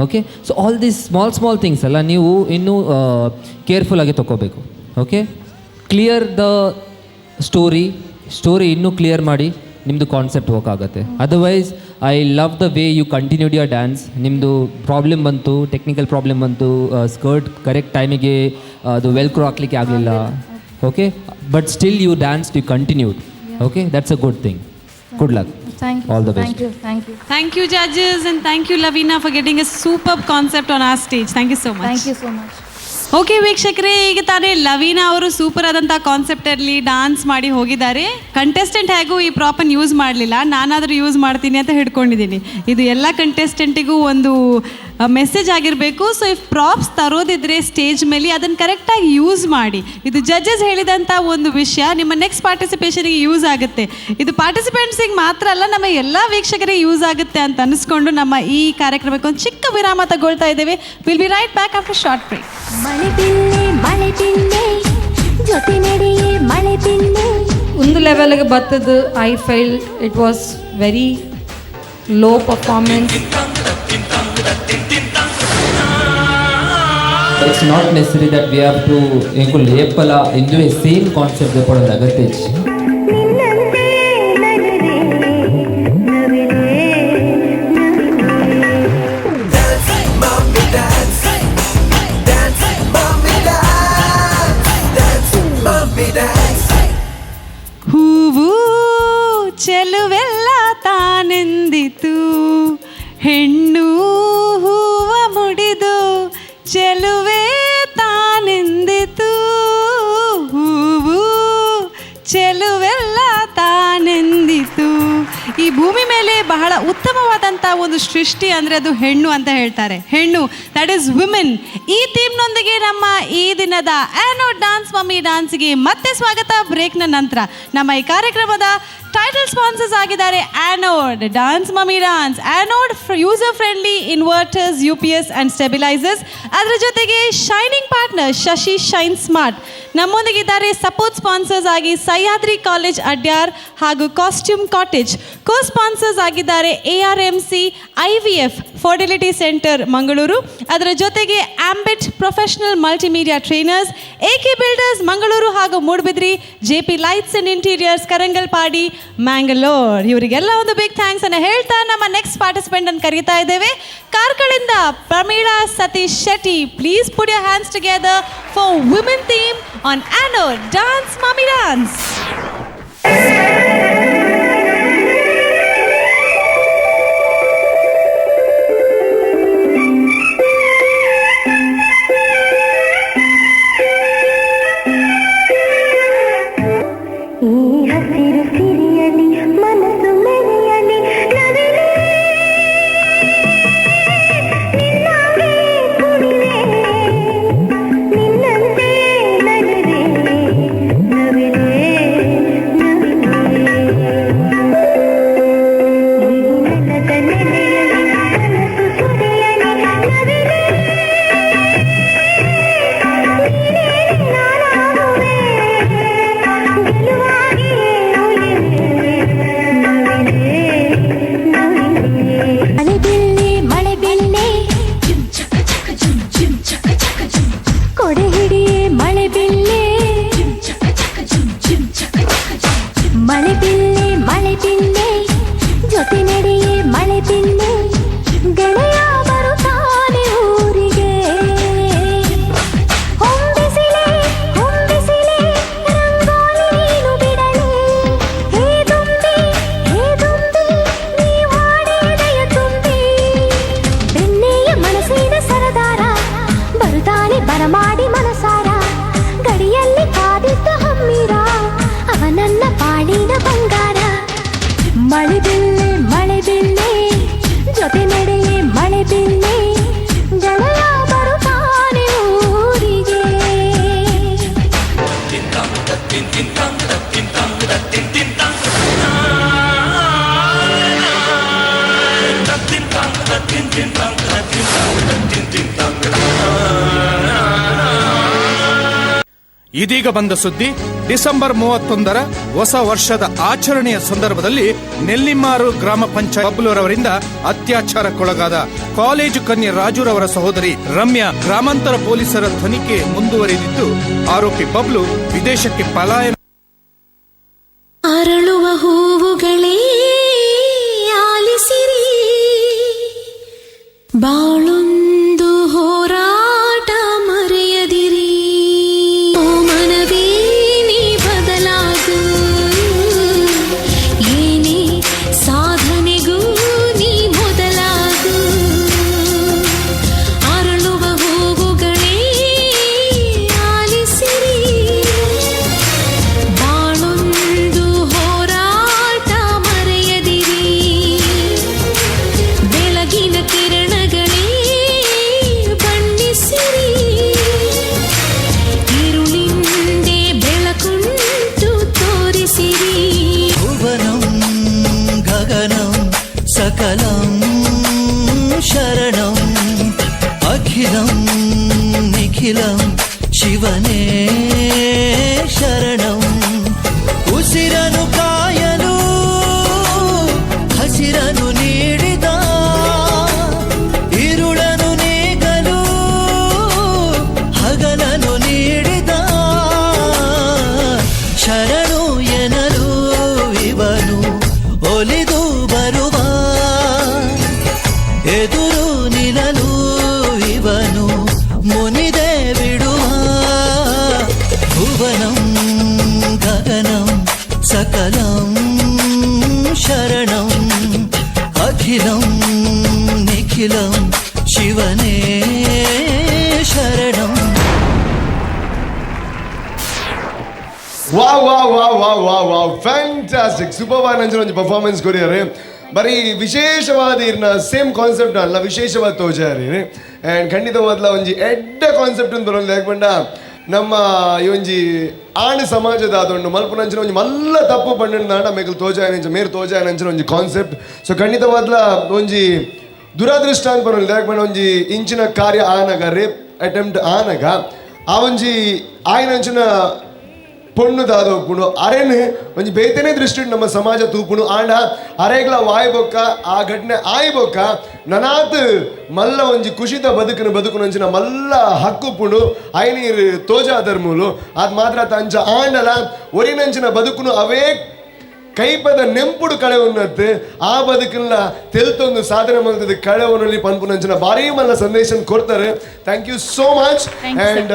Okay, so all these small small things ಎಲ್ಲ ನೀವು ಇನ್ನೂ ಕೇರ್ಫುಲ್ಲಾಗಿ ತೊಗೋಬೇಕು. Okay, clear the story, story ಇನ್ನೂ ಕ್ಲಿಯರ್ ಮಾಡಿ, ನಿಮ್ಮದು ಕಾನ್ಸೆಪ್ಟ್ ವರ್ಕ್ ಆಗುತ್ತೆ. Otherwise I love the way you continued your dance. ನಿಮ್ಮದು ಪ್ರಾಬ್ಲಮ್ ಬಂತು, ಟೆಕ್ನಿಕಲ್ ಪ್ರಾಬ್ಲಮ್ ಬಂತು, ಸ್ಕರ್ಟ್ ಕರೆಕ್ಟ್ ಟೈಮಿಗೆ ಅದು ವೆಲ್ಕ್ರೋ ಹಾಕ್ಲಿಕ್ಕೆ ಆಗಲಿಲ್ಲ. Okay, but still you dance, you continued. Okay, that's a good thing. Good luck. Thank you. All the best. Thank you. Thank you. Thank you judges and thank you Lavina for getting a superb concept on our stage. Thank you so much. Thank you so much. Okay ವೀಕ್ಷಕರೇ, ಈಗ ತಾನೇ ಲವೀನಾ ಅವರು super ಆದಂಥ ಕಾನ್ಸೆಪ್ಟಲ್ಲಿ dance ಮಾಡಿ ಹೋಗಿದ್ದಾರೆ. Contestant ಹೇಗೂ ಈ ಪ್ರಾಪನ್ನು use ಮಾಡಲಿಲ್ಲ, ನಾನಾದರೂ ಯೂಸ್ ಮಾಡ್ತೀನಿ ಅಂತ ಹಿಡ್ಕೊಂಡಿದ್ದೀನಿ. ಇದು ಎಲ್ಲ ಕಂಟೆಸ್ಟೆಂಟಿಗೂ ಒಂದು ಮೆಸೇಜ್ ಆಗಿರಬೇಕು. ಸೊ if props ತರೋದಿದ್ರೆ ಸ್ಟೇಜ್ ಮೇಲೆ ಅದನ್ನು ಕರೆಕ್ಟಾಗಿ ಯೂಸ್ ಮಾಡಿ. ಇದು ಜಡ್ಜಸ್ ಹೇಳಿದಂಥ ಒಂದು ವಿಷಯ ನಿಮ್ಮ ನೆಕ್ಸ್ಟ್ ಪಾರ್ಟಿಸಿಪೇಷನಿಗೆ ಯೂಸ್ ಆಗುತ್ತೆ. ಇದು ಪಾರ್ಟಿಸಿಪೆಂಟ್ಸಿಗೆ ಮಾತ್ರ ಅಲ್ಲ, ನಮ್ಮ ಎಲ್ಲ ವೀಕ್ಷಕರಿಗೆ ಯೂಸ್ ಆಗುತ್ತೆ ಅಂತ ಅನಿಸ್ಕೊಂಡು ನಮ್ಮ ಈ ಕಾರ್ಯಕ್ರಮಕ್ಕೆ ಒಂದು ಚಿಕ್ಕ ವಿರಾಮ ತಗೊಳ್ತಾ ಇದ್ದೇವೆ. Will be right back after short break. ಮಳೆ ಬಿಲ್ಲೆ ಮಳೆ ಬಿಲ್ಲೆ ಜೊತೆ ನಡೆಯೇ ಮಳೆ ಬಿಲ್ಲೆ. ಒಂದು ಲೆವೆಲ್ಗೆ ಬತ್ತದು I feel it was very low performance. It's not necessary that we have to ಎಂಕುಲು ಏಪಲ ಇಂದುವೆ ಸೇಮ್ ಕಾನ್ಸೆಪ್ಟ್ ಪಡೋದು ಅಗತ್ಯ. ಹೂವು ಚೆಲುವೆಲ್ಲ ತಾನೆಂದಿತು, ಹೆಣ್ಣು ಹೂವ ಮುಡಿದು ಚೆಲುವೆ ತಾನೆಂದಿತು, ಹೂವು ಚೆಲುವೆಲ್ಲ ತಾನೆಂದಿತು. ಈ ಭೂಮಿ ಮೇಲೆ ಬಹಳ ಉತ್ತಮವಾದಂಥ ಒಂದು ಸೃಷ್ಟಿ ಅಂದರೆ ಅದು ಹೆಣ್ಣು ಅಂತ ಹೇಳ್ತಾರೆ. ಹೆಣ್ಣು, that is women. ಈ ಥೀಮ್ನೊಂದಿಗೆ ನಮ್ಮ ಈ ದಿನದ ಆ್ಯನೋ ಡಾನ್ಸ್ ಮಮ್ಮಿ ಡಾನ್ಸ್ಗೆ ಮತ್ತೆ ಸ್ವಾಗತ. ಬ್ರೇಕ್ನ ನಂತರ ನಮ್ಮ ಈ ಕಾರ್ಯಕ್ರಮದ ಟೈಟಲ್ ಸ್ಪಾನ್ಸರ್ಸ್ ಆಗಿದ್ದಾರೆ Anode dance mummy dance, Anode user friendly inverters, U P S and stabilisers. ಅದರ ಜೊತೆಗೆ shining partner Shashi shine smart ನಮ್ಮೊಂದಿಗಿದ್ದಾರೆ. Support sponsors ಆಗಿ ಸಹ್ಯಾದ್ರಿ ಕಾಲೇಜ್ ಅಡ್ಯಾರ್ ಹಾಗೂ ಕಾಸ್ಟ್ಯೂಮ್ ಕಾಟೇಜ್. ಕೋ ಸ್ಪಾನ್ಸರ್ಸ್ ಆಗಿದ್ದಾರೆ A R M C I V F fertility centre Mangaluru. ಅದರ ಜೊತೆಗೆ Ambit professional multimedia trainers, A K builders Mangaluru ಹಾಗೂ Moodbidri, J P lights and interiors Karangalpady Mangalore. ಇವರಿಗೆಲ್ಲ ಒಂದು big thanks ಅನ್ನು ಹೇಳ್ತಾ ನಮ್ಮ next participant ಅನ್ನು ಕರೀತಾ ಇದ್ದೇವೆ. ಕಾರ್ಕಳಿಂದ Pramila Satish Shetty. Please put your hands together for women theme on Anode dance mummy dance. ಬರಮಾಡಿ ಮನಸಾರ ಗಡಿಯಲ್ಲಿ ಕಾದಿದ್ದ ಹಮ್ಮೀರ ಅವನನ್ನ ಬಾಳಿನ ಬಂಗಾರ. ಮಳೆ ಬಿಲ್ಲೆ ಮಳೆ ಬಿಲ್ಲೆ ಜೊತೆ ನಡೆಯೇ ಮಳೆ ಬಿಲ್ಲೆ ಗೆಳೆಯ ಬರುತ್ತಾನೆ ಊರಿಗೆ. ಇದೀಗ ಬಂದ ಸುದ್ದಿ, ಡಿಸೆಂಬರ್ 31ರ ಹೊಸ ವರ್ಷದ ಆಚರಣೆಯ ಸಂದರ್ಭದಲ್ಲಿ ನೆಲ್ಲಿಮಾರು ಗ್ರಾಮ ಪಂಚಾಯತ್ ಬಬ್ಲೂರವರಿಂದ ಅತ್ಯಾಚಾರಕ್ಕೊಳಗಾದ ಕಾಲೇಜು ಕನ್ಯೆ ರಾಜುರವರ ಸಹೋದರಿ ರಮ್ಯಾ ಗ್ರಾಮಾಂತರ ಪೊಲೀಸರ ತನಿಖೆ ಮುಂದುವರಿದಿದ್ದು, ಆರೋಪಿ ಬಬ್ಲು ವಿದೇಶಕ್ಕೆ ಪಲಾಯನ. ಅರಳುವ ಹೂವುಗಳೇ ಆಲಿಸಿರಿ, ಬಾಳೊಂದು ಹೋರಾಟ ಮರೆಯದಿರಿ. ಓ ಮನವೇ ನೀ ಬದಲಾಗು, ಏನೇ ಸಾಧನೆಗೂ ನೀ ಮೊದಲಾಗು. ಅರಳುವ ಹೂವುಗಳೇ ಆಲಿಸಿರಿ, ಬಾಳೊಂದು ಹೋರಾಟ ಮರೆಯದಿರಿ. ಬೆಳಗಿನ ಕಿರಣಗಳೇ ಬಣ್ಣಿಸಿರಿ, ഇരുಳಿಂದೆ ಬೆಳಕುಂಟು ತೋರಿಸಿರಿ. ಭುವನಂ ಗಗನಂ ಸಕಲಂ ಶರಣಂ ಅಖಿಲಂ ನಿಖಿಲಂ ಶಿವನೇ ಶರಣಂ. ಉಸಿರನು ಕಾಯಲು ಹಸಿರನು ನೀಡಿದ, ಇರುಳನು ನೀಗಲು ಹಗಲನು ನೀಡಿದ. ಶರಣು ಎನಲು ಇವನು ಒಲಿದು ಬರುವ, ಎದುರು ನಿಲ್ಲಲು ಇವನು ಮುನಿದೆ ಬಿಡುವ. ಭುವನಂ ಗಗನಂ ಸಕಲಂ ಶರಣಂ ಅಖಿಲಂ ನಿಖಿಲಂ ಶಿವನೇ ಶರಣಂ. Wow wow wow wow wow wow, fantastic, super ನಂಚಿನ ಒಂಜಿ ಪರ್ಫಾರ್ಮೆನ್ಸ್ ಕೊರಿಯರ್. ಬರೀ ವಿಶೇಷವಾದ ಇರ್ನ ಸೇಮ್ ಕಾನ್ಸೆಪ್ಟ್ ಅಲ್ಲ, ವಿಶೇಷವಾದ ತೋಜಾರಿ. ಆ್ಯಂಡ್ ಖಂಡಿತವಾದ್ಲ ಒಂಜಿ ಎಡ್ಡೆ ಕಾನ್ಸೆಪ್ಟ್ ಅಂತ ಬರೋಲ್ಲ. ಯಾಕೆ ಪಂಡ ನಮ್ಮ ಈ ಒಂಜಿ ಆಣ್ ಸಮಾಜದ ಅದೊಂದು ಮಲ್ಪುನಂಚಿನ ಒಂಜಿ ಮಲ್ಲ ತಪ್ಪು ಪಂಡಿನ ಮೇಕಲ್ ತೋಜಾಯನಂಚ ಮೇರ್ ತೋಜಾಯನಂಚಿನ ಒಂಜಿ ಕಾನ್ಸೆಪ್ಟ್. ಸೊ ಖಂಡಿತವಾದ್ಲ ಒಂಜಿ ದುರದೃಷ್ಟ ಅಂತ ಬರೋಲ್ಲ. ಯಾಕೆ ಪಂಡ ಒಂಜಿ ಇಂಚಿನ ಕಾರ್ಯ ಆನಗ, ರೇಪ್ ಅಟೆಂಪ್ಟ್ ಆನಗ ಆ ಒಂಜಿ ಆಯನಂಚಿನ ಪೊಣ್ಣು ದಾದೋಪುಂಡು ಅರೆನ್ ಒಂಜಿ ಬೇತನೇ ದೃಷ್ಟಿ ನಮ್ಮ ಸಮಾಜ ತೂಪುಂಡು. ಆಂಡ ಅರೆಗ್ಲ ವಾಯ್ಬೊಕ್ಕ ಆ ಘಟನೆ ಆಯ್ಬೊಕ್ಕ ನನಾತ್ ಮಲ್ಲ ಒಂಜಿ ಕುಶಿತ ಬದುಕುನ ಬದುಕುನಂಚಿನ ಮಲ್ಲ ಹಕ್ಕುಪುಂಡು ಐನೀರು ತೋಜಾ ಧರ್ಮೂಲು ಅದು ಮಾತ್ರ ತಂಚ ಆಂಡಲ ಒರಿನಂಚಿನ ಬದುಕುನು ಅವೇ ಕೈಪದ ನೆಂಪುಡು ಕಳೆ ಉನ್ನತ್ತು ಆ ಬದುಕನ್ನ ತೆಲ್ತೊಂದು ಸಾಧನೆ ಮಲ್ತದ ಕಳೆ ಉನ್ನಲ್ಲಿ ಪನ್ಪುನಂಚಿನ ಭಾರೀ ಮಲ್ಲ ಸಂದೇಶ ಕೊಡ್ತಾರೆ. Thank you so much. And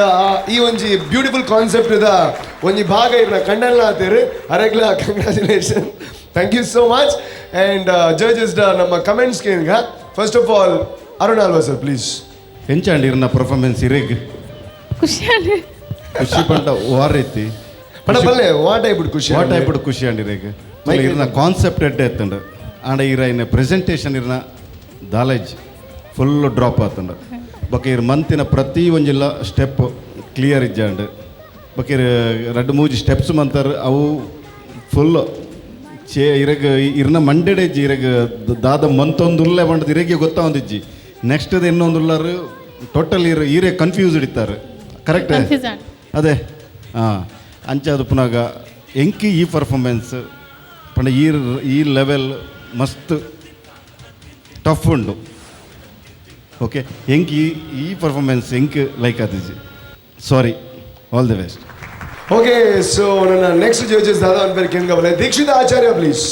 ಈ ಒಂಜಿ ಬ್ಯೂಟಿಫುಲ್ ಕಾನ್ಸೆಪ್ಟ್ ಇದ ಒಂಜಿ ಭಾಗ ಇರ್ನ ಕಂಡಲ್ಲ ಆತೇರು ಅರೆಗ್ಲ congratulation. Thank you so much. And judges ನಮ್ಮ ಕಮೆಂಟ್ಸ್ ಕೇಂಗ. First of all Arun Alva sir please. ಎಂಚಾಂಡ್ ಇರ್ನ ಪರ್ಫಾರ್ಮೆನ್ಸ್ ಇರೆಗ್ ಖುಷಿ ಖುಷಿ ಪಂಡ ವಾರ್ ಐತಿ ಪಡ ಬಲ್ಲೆ what ಐಬಿಡ್ ಖುಷಿ what ಐಬಿಡ್ ಖುಷಿ ಅಂಡ್ ಇರೆಗ್ ಇರ್ನ ಕಾನ್ಸೆಪ್ಟ್ ಎಡ್ಡೆ ಎತ್ತಂಡು ಆಂಡ ಇರ ಇನ್ನ ಪ್ರೆಸೆಂಟೇಷನ್ ಇರ್ನ ದಾಲೇಜ್ ಫುಲ್ ಡ್ರಾಪ್ ಆತಂಡು. ಬೊಕ ಇರ್ ಮಂತಿನ ಪ್ರತಿ ಒಂಜಿಲ್ಲ ಸ್ಟೆಪ್ ಕ್ಲಿಯರ್ ಇಜ್ಜಾಂಡ್. ಬೊಕ ಇರ್ ರಡ್ಡು ಮೂಜಿ ಸ್ಟೆಪ್ಸ್ ಮಂತಾರ ಅವು ಫುಲ್ ಚೇ ಇರಗ್ ಇರ್ನ ಮಂಡೆಡೆಜ್ಜಿ ಇರಗ್ ದಾದ ಮಂತೊಂದುಲ್ಲೆ ಬಂಡದ ಇರಗೆ ಗೊತ್ತಾವೊಂದಿಜ್ಜಿ. ನೆಕ್ಸ್ಟ್ ಇನ್ನೊಂದುಲ್ಲಾರು ಟೋಟಲ್ ಇರ್ ಈರೇ ಕನ್ಫ್ಯೂಸ್ ಇಡ್ತಾರೆ. ಕರೆಕ್ಟ್ ಅದೇ ಹಾಂ ಅಂಚಾದ ಪುನಾಗ ಎಂಕಿ ಈ ಪರ್ಫಾರ್ಮೆನ್ಸ್ ಪಂಡ ಈ ಈ ಲೆವೆಲ್ ಮಸ್ತ್ ಟಫ್ ಉಂಡು. ಓಕೆ ಎಂಕಿ ಈ ಪರ್ಫಾರ್ಮೆನ್ಸ್ ಎಂಕ್ ಲೈಕ್ ಆತಿಜಿ. Sorry, all the best. Okay, so ನನ್ನ ನೆಕ್ಸ್ಟ್ ಜಡ್ಜಸ್ ದಾದಾ ಅನ್ಬೇರು ಕೇಂಗವಲೆ Dikshita Acharya please.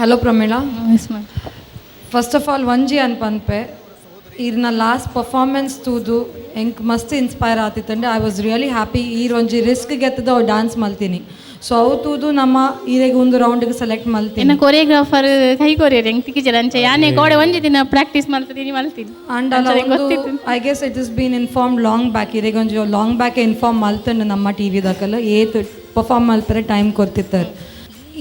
Hello Pramila. First of all ಒಂಜಿ ಅನ್ಪನ್ಪೆ ಈರ್ನ ಲಾಸ್ಟ್ ಪರ್ಫಾರ್ಮೆನ್ಸ್ ತೂದು ಎಂಕ್ ಮಸ್ತ್ inspire ಆತಿತ್ತಂಡೆ. I was really happy. ಈರ್ ಒಂಜಿ ರಿಸ್ಕ್ ಗೆತ್ತದ ಅವು ಡ್ಯಾನ್ಸ್ ಮಲ್ತೀನಿ. So ಅವು ತೂದು ನಮ್ಮ ಈರೆಗ್ ಒಂದು ರೌಂಡ್ಗೆ ಸೆಲೆಕ್ಟ್ ಮಲ್ತೀನಿ. ಎನ್ನ ಕೊರಿಯೋಗ್ರಾಫರ್ ಕೈ ಕೊರಿಯರ್ ಹೆಂಗ್ ತಿಕ್ಕಿಜರ ಅಂಚೆ ಯಾನೆ ಗೋಡೆ ಒಂಜಿ ದಿನ ಪ್ರಾಕ್ಟೀಸ್ ಮಲ್ತದೀನಿ ಮಲ್ತೀನಿ. ಅಂಡ್ ಗೊತ್ತಿತ್ತು. I guess it is been inform long back. ಇರೆಗ್ ಒಂಜಿ long back inform ಮಲ್ತಂಡು ನಮ್ಮ ಟಿ ವಿದಾಕಲ್ಲ ಏತ್ ಪರ್ಫಾರ್ಮ್ ಮಲ್ಪರೆ ಟೈಮ್ ಕೊರ್ತಿತ್ತಾರೆ.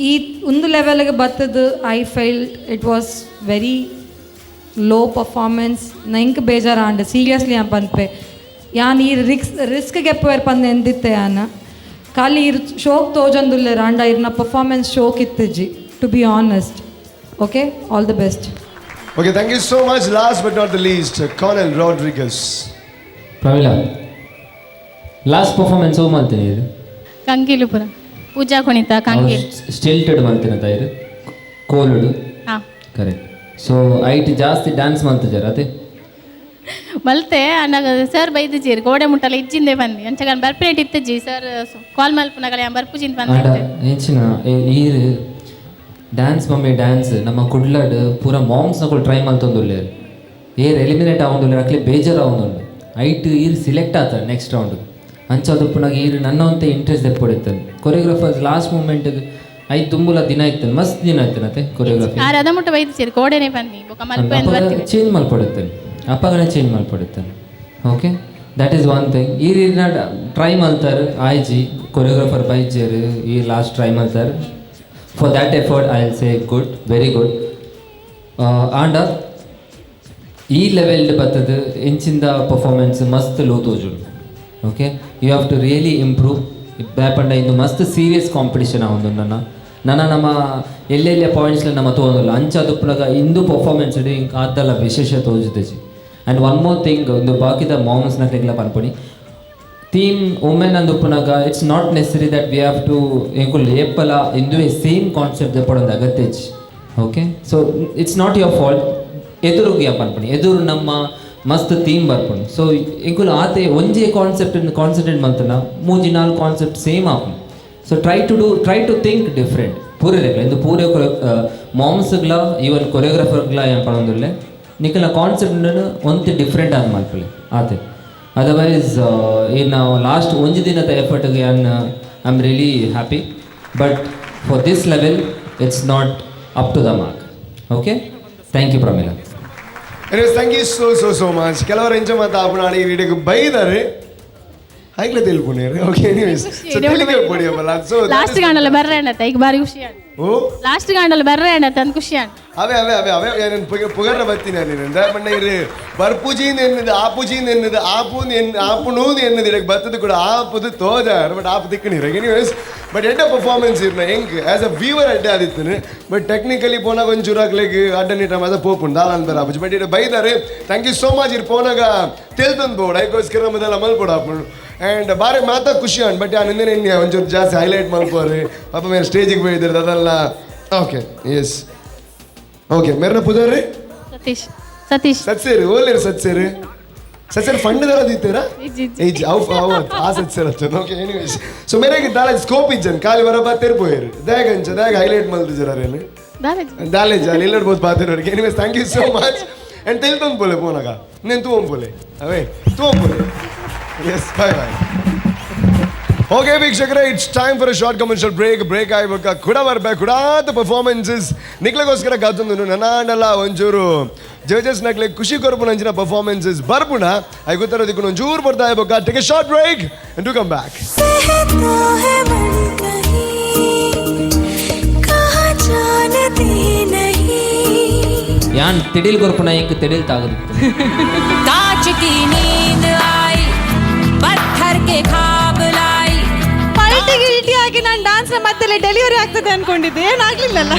ಈ ಒಂದು ಲೆವೆಲ್ಗೆ ಬತ್ತದು I felt it was very low performance. ನಂಗೆ ಬೇಜಾರಾಂಡ್ ಸೀರಿಯಸ್ಲಿ ಪನ್ಪೆ. ಯಾನ್ ಈ ರಿಸ್ಕ್ ಗೆಪ್ಪುವೆರ್ ಪಂದ್ ಎಂದಿತ್ತೆ ಯಾನ್. ಖಾಲಿ ಇರ್ ಶೋಕ್ ತೋಜೊಂದುಲ್ಲೆರ್ ಆಂಡ ಇರ್ನ performance ಶೋಕ್ ಇತ್ತಿಜ್ಜಿ, to be honest. Okay, all the best. Okay, thank you so much. Last but not the least, Colonel Rodriguez. Pramila, last performance ಹೋಗಿ ಮಲ್ತೀನಿ ಇದು. ಕಂಗಿಲು ಪುರ ಪೂಜಾ ಕುಣಿತ ಕಂಗಿಲು. ಸ್ಟಿಲ್ಟೆಡ್ ಮಲ್ತಿನ ತಾಯಿರು ಕೋಲುಡು. ಹಾಂ. Correct. So ಐಟ್ ಜಾಸ್ತಿ ಡ್ಯಾನ್ಸ್ ಮಲ್ತಿಜಾರ ಅದೇ? ಮಲ್ತೆ ಅನ್ನಾಗ ಸರ್ ಬೈದಿಜೀರ್ ಗೋಡೆ ಮುಟ್ಟಲ್ಲ ಇಜ್ಜಿಂದೆ ಬಂದು ಅಂಚಗಾನ್ ಬರ್ಪಿನೇಟ್ ಇತ್ತಜ್ಜಿ ಸರ್ ಕಾಲ್ ಮಲ್ಪುನಗಲ ಯಾನ್ ಬರ್ಪುಜಿಂದ ಆಂಡ ಬಂದೆ. ಎಂಚಿನ ಈರ್ dance mummy dance ನಮ್ಮ ಕುಡ್ಲಡ್ ಪೂರ ಮಾಮ್ಸ್ ನಕುಲು ಟ್ರೈ ಮಲ್ತೊಂದುಲ್ಲೆರ್. ಏರ್ ಎಲಿಮಿನೇಟ್ ಆವೊಂದುಲ್ಲೆರ್, ಅಕ್ಲೆ ಬೇಜಾರ್ ಆವೊಂದುಂಡು. ಐಟ್ ಈರ್ ಸಿಲೆಕ್ಟ್ ಆತ ನೆಕ್ಸ್ಟ್ ರೌಂಡ್. ಅಂಚಾದುಪ್ಪುನಾಗ ಈರ್ ನನ್ನ ಒಂತೆ ಇಂಟ್ರೆಸ್ಟ್ ದೆಪ್ಪೊಡಿತ್ತನ್ choreographers last moment ಐದು ದುಂಬುಲ ದಿನ ಇತ್ತನ್, ಮಸ್ತ್ ದಿನ ಇತ್ತನತೆ ಕೊರಿಯೋಗ್ರಫಿ. ಆರ್ ಅದ ಮುಟ್ಟ ಬೈದಿಜೀರ್ ಗೋಡೆನೆ ಬಂದಿ ಬೊಕ ಮಲ್ಪು ಬರ್ತಿದೆ. ಚೇಂಜ್ ಮಲ್ಪಡುತ್ತೇನೆ, ಅಪ್ಪಗನೆ ಚೇಂಜ್ ಮಲ್ಪಡುತ್ತೇನೆ. Okay, that is one thing. ಈ ರೀತಿನ ಟ್ರೈ ಮಲ್ತಾರೆ ಆಯ್ಜಿ ಕೊರಿಯೋಗ್ರಾಫರ್ ಬೈಜರ್ ಈ ಲಾಸ್ಟ್ ಟ್ರೈ ಮಲ್ತಾರೆ. For that effort I will say good, very good. ಆಂಡ ಈ ಲೆವೆಲ್ ಬತ್ತದ ಇಂಚಿಂದ ಪರ್ಫಾರ್ಮೆನ್ಸ್ ಮಸ್ತ್ ಲೋ ತೋಜುಂಡು. Okay, you have to really improve. ದಾಯೆಪಂಡ ಇಂದು ಮಸ್ತ್ ಸೀರಿಯಸ್ ಕಾಂಪಿಟಿಷನ್ ಆವೊಂದು. ನನ್ನ ನನ್ನ ನಮ್ಮ ಎಲ್ಲೆಲ್ಲ ಪಾಯಿಂಟ್ಸ್ ನಮ್ಮ ತೋಂದುಲ್ಲ. ಅಂಚ ದುಪ್ಪುನಗ ಇಂದು ಪರ್ಫಾರ್ಮೆನ್ಸ್ ಇಂಕ್ ಆದಲ್ಲ ವಿಶೇಷ ತೋಜುದಜಿ. And one more thing, ಒಂದು ಬಾಕಿದ ಮಾಮ್ಸ್ ನಕ್ಲೆಗ್ಲ ಪನ್ಪುನಿ, ಥೀಮ್ ವುಮೆನ್ ಅಂದುಪ್ಪುನಗ it's not necessary that we have to ಎಂಕುಲು ಏಪಲ ಇಂದುವೆ ಸೇಮ್ ಕಾನ್ಸೆಪ್ಟ್ ದೆಪ್ಪೊಡೊಂದು ಅಗತ್ಯ ಇಜ್ಜಿ. Okay, so it's not your fault. ಎದುರುಗೆ ಪನ್ಪುನಿ ಎದುರು ನಮ್ಮ ಮಸ್ತ್ ಥೀಮ್ ಬರ್ಪುಂಡು. ಸೊ ಎಂಕುಲು ಆತೆ ಒಂಜೇ ಕಾನ್ಸೆಪ್ಟ್ ಕಾನ್ಸಂಟ್ರೇಟ್ ಮಲ್ತನ ಮೂಜಿ ನಾಲ್ಕು ಕಾನ್ಸೆಪ್ಟ್ ಸೇಮ್ ಆಪುಂಡು. So try to think different. ಪೂರೆಗ್ಲ ಇಂದು ಪೂರೆ ಮಾಮ್ಸ್ಗ್ಲ ಈವನ್ ಕೊರಿಯೋಗ್ರಾಫರ್ಗ್ಲ ಏನ್ ಪನೊಂದುಲ್ಲೆ, ನಿಕಲ್ನ ಕಾನ್ಸೆಪ್ಟ್ ಒಂತೆ ಡಿಫ್ರೆಂಟ್ ಆದ್ ಮಲ್ಪುಲೆ ಆತೆ. ಅದರ್ವೈಸ್ ಈ ನಾವು ಲಾಸ್ಟ್ ಒಂಜಿ ದಿನದ ಎಫರ್ಟ್ಗೆ I am really happy, but for this level it's not up to the mark. Okay, thank you Pramila. Anyways, thank you so so so much. ಕೆಲವರು ಎಂಚ ಮಾತ ಆಪುನಾಡಿ ಈ ವಿಡಿಯೋಗೆ ಬೈದಾರೆ ಐಕ್ಲೆ ತೆಲ್ಪುನೇರು. Okay, anyways, so ತೆಲಿಗೆ ಪೊಡಿಯಬಲ್ಲ. So last ಗಾಂಡಲ ಬರ್ರೆ ಅಣ್ಣತ್ತ ಈಗ ಬಾರಿ ಖುಷಿ ಆಂಡ್. ಓ ಲಾಸ್ಟ್ ಗಾಂಡಲ ಬರ್ರೆ ಅಣ್ಣತ್ತ ಅಂದ್ ಖುಷಿ ಆಂಡ್. ಅವೇ ಅವೇ ಅವೇ ಅವೇ ಏನೇನು ಪುಗರ್ರ ಬತ್ತೀನಿ ನಾನು ದಯಪಂಡ ಇರು ಬರ್ಪುಜಿಂದ ಎನ್ನದು ಆಪುಜಿಂದ ಎನ್ನದು ಆಪುಂದು ಎನ್ ಆಪುಣೂದು ಎನ್ನದು ಇಡಕ್ಕೆ ಬತ್ತದು ಕೂಡ ಆಪುದು ತೋಜಾರ್ ಬಟ್ ಆಪು ತಿಕ್ಕಣಿರ. ಎನಿವೇಸ್, ಬಟ್ ಎಡ್ಡ ಪರ್ಫಾರ್ಮೆನ್ಸ್ ಇರ್ನ ಹೆಂಗ್ as a viewer ಅಡ್ಡೆ ಆದಿತ್ತನು. ಬಟ್ ಟೆಕ್ನಿಕಲಿ ಪೋನಾಗ ಒಂಚೂರು ಹಾಕ್ಲಿಕ್ಕೆ ಅಡ್ಡ ನೀಟ ಮಾತ ಪೋಪುಂಡು ದಾಲ ಅಂತಾರೆ ಆಪುಜಿ. ಬಟ್ ಇಡ ಬೈದಾರೆ, thank you so much. ಇರ್ ಪೋನಾಗ ತೆಲ್ತಂದು ಬೋಡ ಐಕೋಸ್ಕರ ಮೊದಲ ಮಲ್ಪೋಡು ಆಪುಂಡು. ಆ್ಯಂಡ್ ಬಾರಿ ಮಾತಾ ಖುಷಿ ಆಂಡ್. ಬಟ್ ನಿಂದೇನೆ ಒಂಚೂರು ಜಾಸ್ತಿ ಹೈಲೈಟ್ ಮಲ್ಪೋರು ಪಾಪ ಮೇಲೆ ಸ್ಟೇಜಿಗೆ ಬೈದಿರ್ದು ಅದೆಲ್ಲ. Okay, yes, okay. ಮೇರ್ನ ಪೂಜಾರಿ ಸತೀಶ್ ಸತೀಶ್ ಸತ್ಸೇರಿ ಓಲೇರು ಸತ್ಸೇರಿ ಸತ್ಸೇರಿ ಫಂಡ್ ದರ ದೀತೀರಾ ಏಜ್ ಅವು ಅವು ಆ ಸತ್ಸೇರ್ ಅಚ್ಚನ್. Okay, anyways, so ಮೇರೆಗೆ ದಾಲ ಸ್ಕೋಪ್ ಇಜ್ಜನ್ ಖಾಲಿ ಬರಬಾ ತೆರ್ಪೋಯರು ದಾಗ ಅಂಚ ದಾಗ ಹೈಲೈಟ್ ಮಲ್ದಿಜಾರೇನು ದಾಲೆ ಜಾಲಿ ಇಲ್ಲಡ್ ಬೋದು ಪಾತಿರೋರಿಗೆ. Anyways, thank you so much. And ತೆಲ್ತೊಂದು ಪೋಲೆ ಪೋನಾಗ నేను ತೂವಂ ಪೋಲೆ ಅವೇ ತೂವಂ ಪೋಲೆ. S, bye bye. Okay ವೀಕ್ಷಕರೇ, it's time for a short commercial break. Break ಆಯ್ಬೇಕ ಕೂಡ ಬರ್ಬೇಕು ಕುಡಾದ ಪರ್ಫಾರ್ಮೆನ್ಸಸ್ ನಿಕ್ಲಗೋಸ್ಕರ ಕಾತೊಂದು ನನಾಂಡಲ ಒಂಚೂರು ಜಡ್ಜಸ್ ನಕ್ಲೆ ಖುಷಿ ಕೊರ್ಪುನಂಚಿನ ಪರ್ಫಾರ್ಮೆನ್ಸಸ್ ಬರ್ಪುಣ I ಗೊತ್ತಾರ ದಿಕ್ಕು ಒಂಚೂರು ಬರ್ತಾ ಇರ್ಬೇಕಾ. Take a short break and to come back. बहता है मन कहीं कहाँ जानते नहीं. ಯಾನ್ ತಿಡಿಲ್ ಕೊರ್ಪುನ ಇಂಕ್ ತಿಡಿಲ್ ತಾಗದಿತ್ತು. कांच की नींद आई पत्थर के खाब लाई. ಪಲ್ಟಿ ಗಿಲ್ಟಿ ಆಗಿ ನಾನು ಡಾನ್ಸ್ ಮತ್ತೆ ಡೆಲಿವರಿ ಆಗ್ತದೆ ಅನ್ಕೊಂಡಿದ್ದೆ, ಏನಾಗ್ಲಿಲ್ಲಲ್ಲ.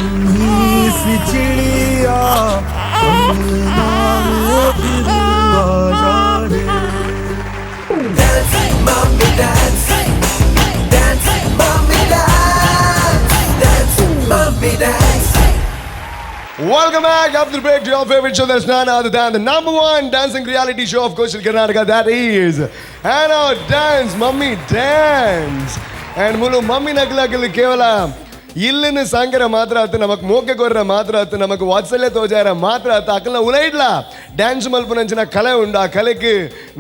Welcome back after the break to your favorite show. That's none other than the number one dancing reality show of Coastal Karnataka. That is Anna Dance, Mummy Dance. And Mulu mummy ನಕ್ಲಾಕಲ್ ಕೇವಲ ಇಲ್ಲಿನ ಸಾಂಕರ ಮಾತ್ರ ಆತು, ನಮಕ್ ಮೋಕೆ ಕೊರ್ರ ಮಾತ್ರ ಆತು, ನಮಕ್ ವಾತ್ಸಲ್ಯ ತೋಜಾರ ಮಾತ್ರ ಆತು, ಅಕಲ್ನ ಉಲೈಡ್ಲ ಡ್ಯಾನ್ಸ್ ಮಲ್ಪುನಂಚಿನ ಕಲೆ ಉಂಡು. ಆ ಕಲೆಗೆ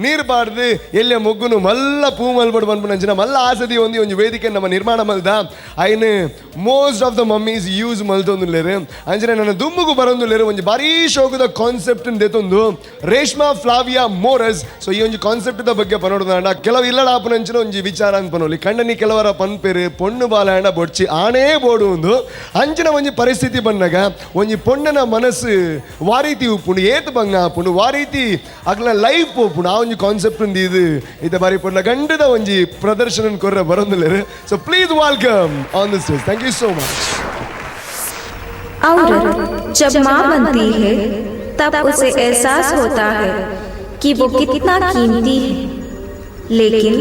ನೀರು ಪಾಡ್ದು ಎಲ್ಲಿಯ ಮೊಗ್ಗುನು ಮಲ್ಲ ಪೂ ಮಲ್ಪಡು ಮನ್ಪುನಂಚಿನ ಮಲ್ಲ ಆಸದಿ ಒಂದಿ ಒಂಜಿ ವೇದಿಕೆ ನಮ್ಮ ನಿರ್ಮಾಣ ಮಲ್ದ ಐನ್ most of the mummies use ಮಲ್ತೊಂದುಲ್ಲೇರು. ಅಂಚನೆ ನನ್ನ ದುಂಬುಗು ಬರೊಂದುಲ್ಲೇರು ಒಂಜಿ ಭಾರೀ ಶೋಕದ ಕಾನ್ಸೆಪ್ಟ್ ದೆತೊಂದು ರೇಷ್ಮಾ ಫ್ಲಾವಿಯಾ ಮೋರಸ್. ಸೊ ಈ ಒಂಜಿ ಕಾನ್ಸೆಪ್ಟ್ the ಬಗ್ಗೆ ಪನೋಡುದಾಂಡ ಕೆಲವು ಇಲ್ಲಡ ಆಪುನಂಚಿನ ಒಂಜಿ ವಿಚಾರ ಅಂತ ಪನೋಲಿ ಕಂಡನಿ ಕೆಲವರ ಪನ್ಪೇರು ಪೊಣ್ಣು ಬಾಲಾಂಡ ಬೊಡ್ಚಿ ಆನೇ ಬೋಡು ಒಂದು ಅಂಚಿನ ಒಂಜಿ ಪರಿಸ್ಥಿತಿ ಬಂದಾಗ ಒಂಜಿ ಪೊಣ್ಣನ ಮನಸ್ಸು ವಾರೀತಿ ಉಪ್ಪುಂಡು, ಏತ್ ಬಂಗ ಆಪುಂಡು, ವಾರೀತಿ ಅಗ್ಲ ಲೈಫ್ ಪೋಪುಂಡು. ಆ ಒಂಜಿ ಕಾನ್ಸೆಪ್ಟ್ ಉಂದು ಇದು ಇತ್ತ ಬಾರಿ ಪೊಣ್ಣ ಗಂಡದ ಒಂಜಿ ಪ್ರದರ್ಶನ ಕೊರ್ರ ಬರೊಂದುಲ್ಲೇರು. So please welcome on the stage. Thank you so much. औरत जब माँ बनती है तब उसे एहसास होता है कि वो कितना कीमती है, लेकिन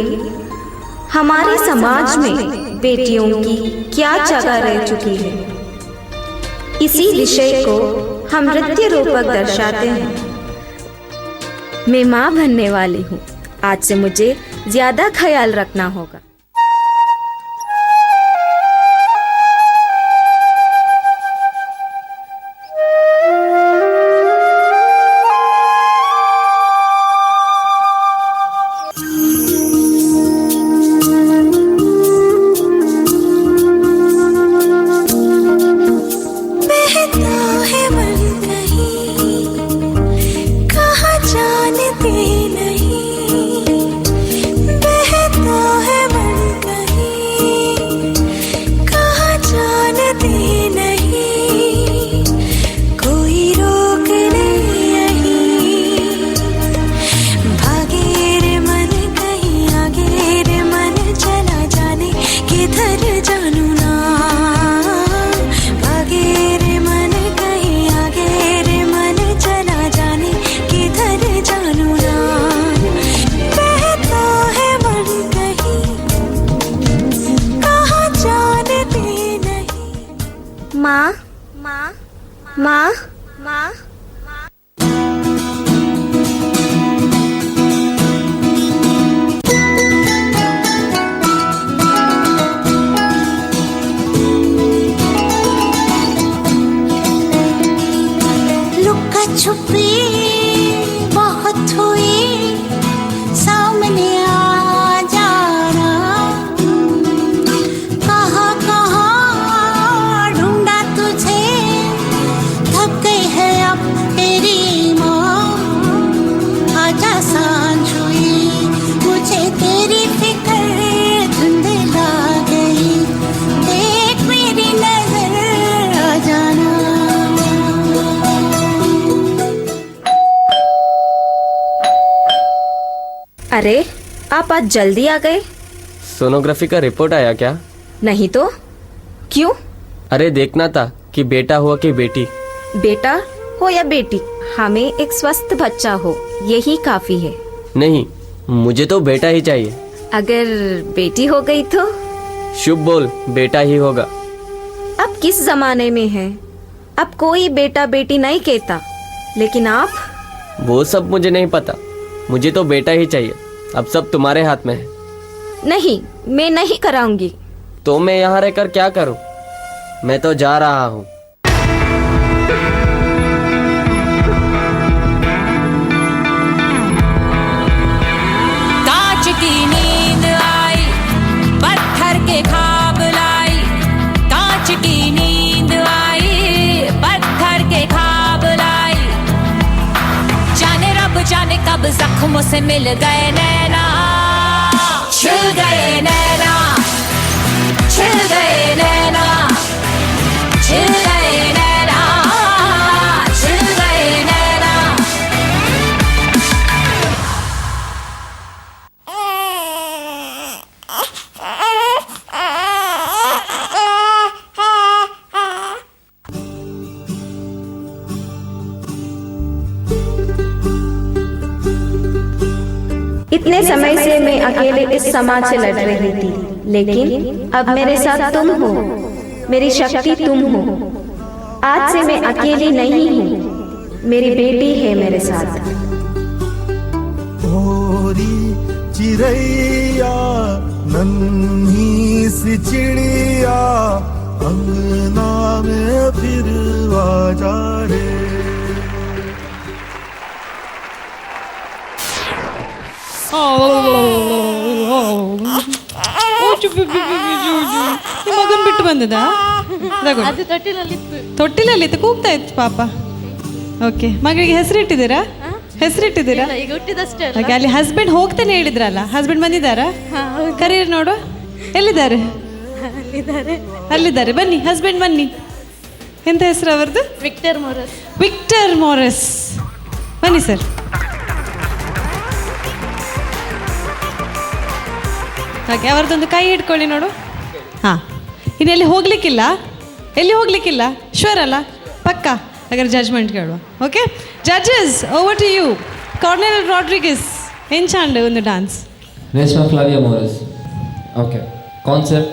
हमारे समाज में बेटियों की क्या जगह रह चुकी है, इसी विषय को हम नृत्य रूपक दर्शाते हैं। मैं माँ बनने वाली हूँ, आज से मुझे ज्यादा ख्याल रखना होगा। माँ माँ माँ माँ। लुका छुपी बहुत हुई, सामने आ जाना, कहाँ कहाँ ढूंढा तुझे, थक गई है अब तेरी माँ, आजा सांझ हुई, मुझे तेरी फिक्र धुंधला गई, देख मेरी नजर आ जाना। अरे आप आज जल्दी आ गए। सोनोग्राफी का रिपोर्ट आया क्या? नहीं तो। क्यों? अरे देखना था कि बेटा हुआ कि बेटी। बेटा हो या बेटी, हमें एक स्वस्थ बच्चा हो यही काफी है। नहीं, मुझे तो बेटा ही चाहिए। अगर बेटी हो गई तो? शुभ बोल, बेटा ही होगा। अब किस जमाने में है, अब कोई बेटा बेटी नहीं कहता, लेकिन आप? वो सब मुझे नहीं पता, मुझे तो बेटा ही चाहिए। अब सब तुम्हारे हाथ में है। नहीं, मैं नहीं कराऊंगी। तो मैं यहाँ रहकर क्या करूँ? मैं तो जा रहा हूँ। कांच की नींद आई, पत्थर के ख्वाब लाई, कांच की नींद आई, पत्थर के ख्वाब लाई, जाने रब जाने कब जख्मों से मिल गए नैना, छिल गए नैना, छिल गए नैना, छिल गए नैना, छिल गए नैना। इतने समय से मैं अकेले इस समाज से लड़ रही थी, लेकिन अब मेरे साथ तुम हो, मेरी शक्ति तुम हो। आज से मैं अकेली नहीं हूँ, मेरी बेटी है मेरे साथ। होरी चिरैया नन्ही सी चिड़िया अंगना में फिर आ जा रे. ಮಗನ್ ಬಿಟ್ಟು ಬಂದದಾ? ಅದು ತೊಟ್ಟಿಲಲ್ಲಿತ್ತು. ತೊಟ್ಟಿಲಲ್ಲಿತ್ತು, ಕೂಗ್ತಾ ಇತ್ತು ಪಾಪ. ಓಕೆ, ಮಗಳಿಗೆ ಹೆಸರಿಟ್ಟಿದ್ದೀರಾ? ಹೆಸರಿಟ್ಟಿದ್ದೀರಾ? ಇಲ್ಲ, ಈಗ ಹುಟ್ಟಿದಷ್ಟೇ ಅಲ್ಲ. ಓಕೆ, ಅಲ್ಲಿ ಹಸ್ಬೆಂಡ್ ಹೋಗ್ತಾನೆ ಹೇಳಿದ್ರಲ್ಲ, ಹಸ್ಬೆಂಡ್ ಬಂದಿದ್ದಾರಾ? ಕರೀರಿ ನೋಡು, ಎಲ್ಲಿದ್ದಾರೆ? ಅಲ್ಲಿದ್ದಾರೆ. ಅಲ್ಲಿದ್ದಾರೆ, ಬನ್ನಿ ಹಸ್ಬೆಂಡ್ ಬನ್ನಿ. ಎಂತ ಹೆಸರು ಅವರದ್ದು? ವಿಕ್ಟರ್ ಮೊರಸ್. ವಿಕ್ಟರ್ ಮೊರಸ್, ಬನ್ನಿ ಸರ್. ಹಾಗೆ ಅವರದ್ದೊಂದು ಕೈ ಹಿಡ್ಕೊಳ್ಳಿ ನೋಡು. ಹಾಂ, ಇನ್ನು ಎಲ್ಲಿ ಹೋಗ್ಲಿಕ್ಕಿಲ್ಲ, ಎಲ್ಲಿ ಹೋಗ್ಲಿಕ್ಕಿಲ್ಲ, ಶ್ಯೂರ್ ಅಲ್ಲ? ಪಕ್ಕಾ? ಹಾಗಾದ್ರೆ ಜಡ್ಜ್ಮೆಂಟ್ ಕೇಳುವ. Okay judges, over to you. Cornel Rodrigues, ಎಂಚಾಂಡ್ ಒಂದು dance? Reshma Flavia Morris. Okay, concept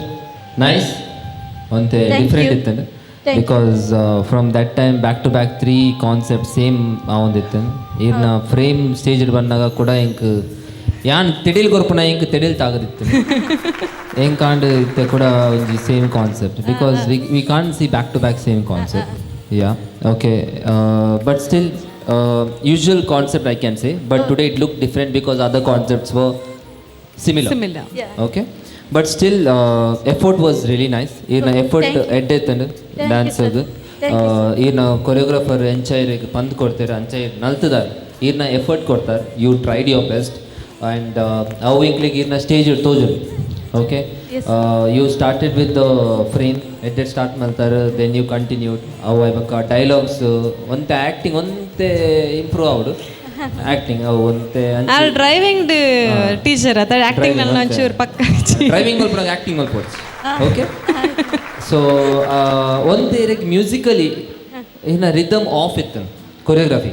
nice, ಒಂತೆ ಡಿಫ್ರೆಂಟ್ ಇತ್ತು. Because from that time back to back 3 concept same ಆವೊಂದಿತ್ತು. ಈರ್ನ ಫ್ರೇಮ್ ಸ್ಟೇಜ್ ಬಂದಾಗ ಕೂಡ ಇಂಕ್ ಯಾನ್ ತಿಡಿಲ್ ಕೊರ್ಪುನ ಇಂಕ್ ತಿಡಿಲ್ ತಾಗದಿತ್ತು. ಎಂಕಾಂಡ್ ಇತ್ತೆ ಕೂಡ ಒಂಜಿ same concept, because we can't see back to back same concept. Yeah, okay, but still usual concept I can say, but today it look different because other concepts were similar. Okay, but still effort was really nice. ಈರ್ನ effort ಎಡ್ಡೆತ್ತಂಡು dance ಅದು. ಈರ್ನ choreographer ಎಂಚೈರಿಗೆ ಪಂದ್ ಕೊಡ್ತಾರೆ, ಅಂಚೈರ್ ನಲ್ತದಾರೆ, ಈರ್ನ effort ಕೊಡ್ತಾರೆ. You tried your best and ಅವು ಇಂಕ್ಲಿಗೆ ಈರ್ನ ಸ್ಟೇಜ್ ತೋಜುಲು. Okay, you started with the frame ಎಡ್ಡೆ ಸ್ಟಾರ್ಟ್ ಮಾಡ್ತಾರೆ, then you continued. ಅವು ಇವಾಗ ಡೈಲಾಗ್ಸ್ ಒಂತೆ ಆ್ಯಕ್ಟಿಂಗ್ ಒಂತೆ ಇಂಪ್ರೂವ್ ಆವಡು ಆ್ಯಕ್ಟಿಂಗ್ ಅವು ಒಂತೆ. ಡ್ರೈವಿಂಗ್ ಟೀಚರ್ ಅದ ಆ್ಯಕ್ಟಿಂಗ್ ನನ್ನ ಒಂಚೂರು ಪಕ್ಕ ಡ್ರೈವಿಂಗ್ ಮಲ್ಪುನಾಗ ಆ್ಯಕ್ಟಿಂಗ್ ಮಲ್ಪೊಡ್ಚಿ. ಓಕೆ, ಸೊ ಒಂತೆ ಇರಕ್ಕೆ ಮ್ಯೂಸಿಕಲಿ ಇನ್ನ ರಿದಮ್ ಆಫ್ ಇತ್ತು ಕೊರಿಯೋಗ್ರಫಿ.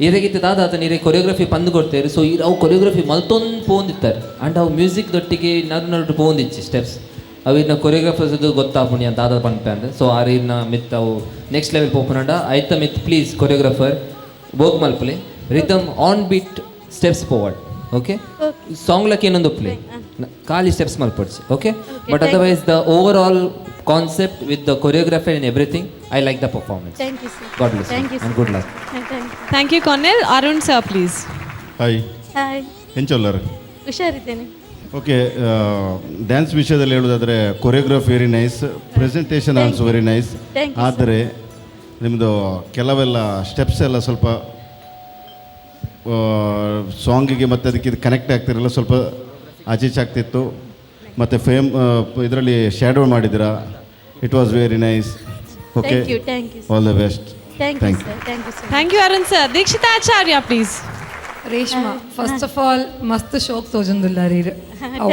ಇರಗಿತ್ತು ದಾದ ಆತನ ಇರೇ ಕೊರಿಯೋಗ್ರಫಿ ಪಂದು ಕೊಡ್ತಾರೆ. ಸೊ ಇರ್ ಅವು ಕೊರಿಯೋಗ್ರಫಿ ಮಲ್ತೊಂದು ಪೋಂದಿತ್ತಾರೆ ಆ್ಯಂಡ್ ಅವು ಮ್ಯೂಸಿಕ್ ದೊಟ್ಟಿಗೆ ನಡು ನಡು ಪೋಂದಿಚ್ಚಿ ಸ್ಟೆಪ್ಸ್. ಅವು ಇನ್ನ ಕೊರಿಯೋಗ್ರಾಫರ್ಸ್ಗೆ ಗೊತ್ತಾಪುಣಿ ಅಂತ ದಾದ ಪನ್ಪೆ ಅಂದ್. ಸೊ ಆರ್ ಇರ್ನ ಮಿತ್ ಅವು ನೆಕ್ಸ್ಟ್ ಲೆವೆಲ್ ಪೋಪುನಂಡ ಐತ ಮಿತ್ ಪ್ಲೀಸ್ ಕೊರಿಯೋಗ್ರಾಫರ್ ವರ್ಕ್ ಮಲ್ಪಲೆ, ರಿದಮ್ ಆನ್ ಬೀಟ್ ಸ್ಟೆಪ್ಸ್ ಪೋವಡ್. ಓಕೆ, ಸಾಂಗ್ ಲಕ್ ಏನೊಂದು ಪ್ಲೇ ಖಾಲಿ ಸ್ಟೆಪ್ಸ್ ಮಲ್ಪೊಡ್ಚಿ. Okay, but otherwise the overall concept with the choreography and everything, I like the performance. Thank you sir. God bless you and good luck. Thank you Cornel. Arun sir please. Hi. Hi. ಎಂಚೊಲ್ಲರ್? ಹುಷಾರಿದ್ದೇನೆ. Okay, dance ವಿಷಯದಲ್ಲಿ ಹೇಳೋದಾದರೆ choreography very nice, presentation also very nice. ಆದರೆ ನಿಮ್ಮದು ಕೆಲವೆಲ್ಲ steps ಎಲ್ಲ ಸ್ವಲ್ಪ ಸಾಂಗಿಗೆ ಮತ್ತು ಅದಕ್ಕೆ ಇದು ಕನೆಕ್ಟ್ ಆಗ್ತಿರಲ್ಲ, ಸ್ವಲ್ಪ ಆಚೀಚೆ ಆಗ್ತಿತ್ತು. ಮತ್ತು ಫೇಮ್ ಇದರಲ್ಲಿ ಶ್ಯಾಡೋ ಮಾಡಿದ್ದೀರಾ, it was very nice. Okay, all the best. Thank you sir. Thank you Arun sir. Dikshita Acharya please. Reshma, first of all ಮಸ್ತ್ ಶೋಕ್ ತೋಜೊಂದುಲ್ಲ ರೀರ್.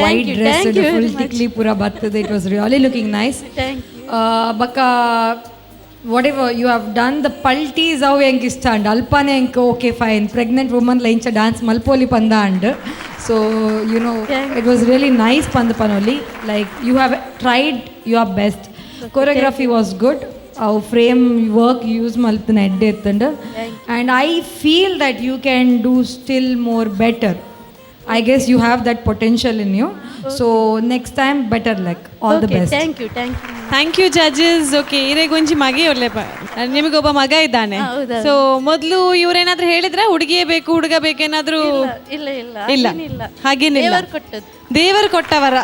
ವೈಟ್ ಡ್ರೆಸ್ ಫುಲ್ ಟಿಕ್ಲಿ ಪೂರ ಬರ್ತದೆ. It was really looking nice. ಬಕ್ಕ whatever you have done the ಪಲ್ಟೀಸ್ ಅವು ಎಂಕ್ ಇಷ್ಟ ಅಂಡ್ ಅಲ್ಪನೇ ಎಂಕ್ ಓಕೆ ಫೈನ್. ಪ್ರೆಗ್ನೆಂಟ್ ವುಮನ್ ಲೈಂಚ ಡ್ಯಾನ್ಸ್ ಮಲ್ಪೋಲಿ ಪಂದ and so you know it was really nice ಪಂದ ಪನೋಲಿ. Like you have tried your best. Choreography was good. ಅವು ಫ್ರೇಮ್ ವರ್ಕ್ ಯೂಸ್ ಮಲ್ಪನ ಎಡ್ಡೆ ಇತ್ತಂಡು. And I feel that you can do still more better. I guess you have that potential in you. So next time better luck. All the best. Thank you. Thank you. Thank you judges. Okay, ಇರೆಗೊಂಜಿ ಮಗೆ ಒಳ್ಳೆ, ನಿಮಗೊಬ್ಬ ಮಗ ಇದ್ದಾನೆ. ಸೊ ಮೊದಲು ಇವರೇನಾದ್ರೂ ಹೇಳಿದ್ರೆ ಹುಡುಗಿಯೇ ಬೇಕು ಹುಡುಗ ಬೇಕೇನಾದ್ರೂ? ಇಲ್ಲ ಇಲ್ಲ ಇಲ್ಲ, ಹಾಗೇನಿಲ್ಲ. ದೇವರು ಕೊಟ್ಟವರ,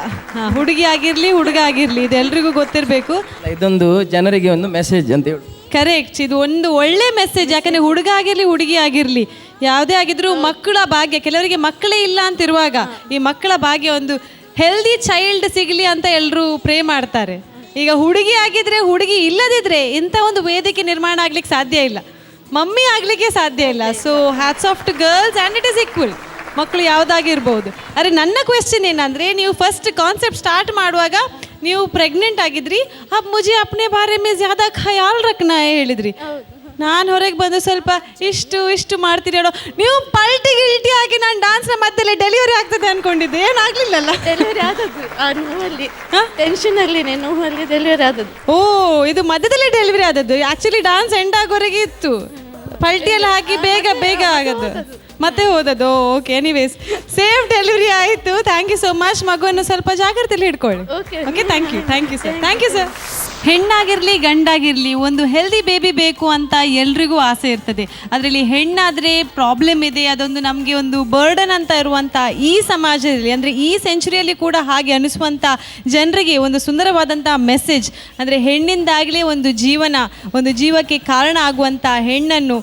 ಹುಡುಗಿ ಆಗಿರ್ಲಿ ಹುಡುಗ ಆಗಿರ್ಲಿ, ಇದೆಲ್ರಿಗೂ ಗೊತ್ತಿರಬೇಕು. ಇದೊಂದು ಜನರಿಗೆ ಒಂದು ಮೆಸೇಜ್ ಅಂತ ಹೇಳಿ. ಕರೆಕ್ಟ್, ಇದು ಒಂದು ಒಳ್ಳೆ ಮೆಸೇಜ್. ಯಾಕಂದ್ರೆ ಹುಡುಗ ಆಗಿರ್ಲಿ ಹುಡುಗಿ ಆಗಿರ್ಲಿ ಯಾವುದೇ ಆಗಿದ್ರು ಮಕ್ಕಳ ಭಾಗ್ಯ. ಕೆಲವರಿಗೆ ಮಕ್ಕಳೇ ಇಲ್ಲ ಅಂತಿರುವಾಗ ಈ ಮಕ್ಕಳ ಭಾಗ್ಯ, ಒಂದು ಹೆಲ್ದಿ ಚೈಲ್ಡ್ ಸಿಗಲಿ ಅಂತ ಎಲ್ಲರೂ ಪ್ರೇ ಮಾಡ್ತಾರೆ. ಈಗ ಹುಡುಗಿ ಆಗಿದ್ರೆ, ಹುಡುಗಿ ಇಲ್ಲದಿದ್ರೆ ಇಂಥ ಒಂದು ವೇದಿಕೆ ನಿರ್ಮಾಣ ಆಗ್ಲಿಕ್ಕೆ ಸಾಧ್ಯ ಇಲ್ಲ, ಮಮ್ಮಿ ಆಗಲಿಕ್ಕೆ ಸಾಧ್ಯ ಇಲ್ಲ. So hats off to girls and it is equal. ಮಕ್ಕಳು ಯಾವುದಾಗಿರ್ಬೋದು. ಅರೆ ನನ್ನ ಕ್ವೆಶ್ಚನ್ ಏನಂದರೆ, ನೀವು ಫಸ್ಟ್ ಕಾನ್ಸೆಪ್ಟ್ ಸ್ಟಾರ್ಟ್ ಮಾಡುವಾಗ ನೀವು ಪ್ರೆಗ್ನೆಂಟ್ ಆಗಿದ್ರಿ, ಅಬ್ ಮುಜೆ ಅಪ್ನೆ ಬಾರೆ ಮೇ ಜ್ಯಾದಾ ಖಯಾಲ್ ರಖ್ನಾ ಹೇಳಿದ್ರಿ. ನಾನು ಹೊರಗೆ ಬಂದು ಸ್ವಲ್ಪ ಇಷ್ಟು ಇಷ್ಟು ಮಾಡ್ತೀರಿ ಹೇಳೋ, ನೀವು ಪಲ್ಟಿ ಗಿಲ್ಟಿ ಆಗಿ ನಾನು ಡಾನ್ಸ್ನ ಮಧ್ಯದಲ್ಲಿ ಡೆಲಿವರಿ ಆಗ್ತದೆ ಅನ್ಕೊಂಡಿದ್ದೆ, ಏನಾಗಲಿಲ್ಲಲ್ಲ? ಡೆಲಿವರಿ ಆದದ್ದು ಆ ನೋವಲ್ಲಿ, ಟೆನ್ಷನ್ ಅಲ್ಲಿ ನೋವಲ್ಲಿ ಡೆಲಿವರಿ ಆದದ್ದು. ಓ, ಇದು ಮಧ್ಯದಲ್ಲೇ ಡೆಲಿವರಿ ಆದದ್ದು. ಆ್ಯಕ್ಚುಲಿ ಡಾನ್ಸ್ ಎಂಡ್ ಆಗೋವರೆಗೆ ಇತ್ತು, ಪಲ್ಟಿಯಲ್ಲಿ ಹಾಕಿ ಬೇಗ ಬೇಗ ಆಗದ್ದು, ಮತ್ತೆ ಹೋದದ್ದು. ಓಕೆ, ಎನಿವೇಸ್ ಸೇಫ್ ಡೆಲಿವರಿ ಆಯಿತು. Thank you so much. ಮಗುವನ್ನು ಸ್ವಲ್ಪ ಜಾಗ್ರತೆಯಲ್ಲಿ ಹಿಡ್ಕೊಳ್ಳಿ. Okay, thank you. Thank you sir. Thank you sir. ಹೆಣ್ಣಾಗಿರಲಿ ಗಂಡಾಗಿರಲಿ ಒಂದು ಹೆಲ್ದಿ ಬೇಬಿ ಬೇಕು ಅಂತ ಎಲ್ರಿಗೂ ಆಸೆ ಇರ್ತದೆ. ಅದರಲ್ಲಿ ಹೆಣ್ಣಾದರೆ ಪ್ರಾಬ್ಲಮ್ ಇದೆ, ಅದೊಂದು ನಮಗೆ ಒಂದು ಬರ್ಡನ್ ಅಂತ ಇರುವಂಥ ಈ ಸಮಾಜದಲ್ಲಿ, ಅಂದರೆ ಈ ಸೆಂಚುರಿಯಲ್ಲಿ ಕೂಡ ಹಾಗೆ ಅನಿಸುವಂಥ ಜನರಿಗೆ ಒಂದು ಸುಂದರವಾದಂಥ ಮೆಸೇಜ್, ಅಂದರೆ ಹೆಣ್ಣಿಂದಾಗಲೇ ಒಂದು ಜೀವನ, ಒಂದು ಜೀವಕ್ಕೆ ಕಾರಣ ಆಗುವಂಥ ಹೆಣ್ಣನ್ನು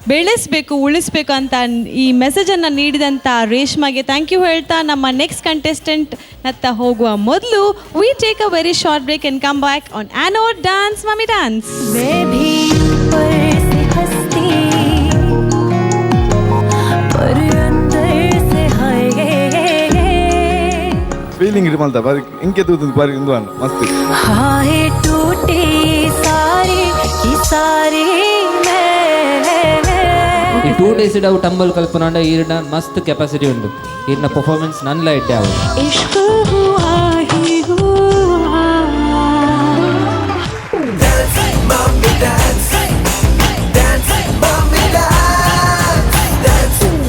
ಬೆಳೆಸಬೇಕು, ಉಳಿಸ್ಬೇಕು ಅಂತ ಈ ಮೆಸೇಜನ್ನು ನೀಡಿದಂಥ ರೇಷ್ಮಾಗೆ thank you ಹೇಳ್ತಾ ನಮ್ಮ ನೆಕ್ಸ್ಟ್ ಕಂಟೆಸ್ಟೆಂಟ್ ನತ್ತ ಹೋಗುವ ಮೊದಲು we take a very short break and come back on Anod dance mummy dance. मैं भी ऊपर से हंसती पर अंदर से हाय ಫೀಲಿಂಗ್ ಇಡು ಮಲ್ತ ಬಾರಿ ಇಂಕೆ ತೂತು ಬಾರಿ ಇಂದು ಅನ್ನ ಮಸ್ತ್. हाय टूटे सारे की सारे मैं ಈ 2 ಡೇಸ್ ಅವು ಟಂಬಲ್ ಕಲ್ಪನಾಂಡ ಈರ್ನ ಮಸ್ತ್ ಕೆಪಾಸಿಟಿ ಉಂಟು. ಈರ್ನ ಪರ್ಫಾರ್ಮೆನ್ಸ್ ನನ್ಲ ಇಡ್ಡೆ ಅವು. इश्क हुआ ही हुआ. Dance, dance, mommy, dance. Dance,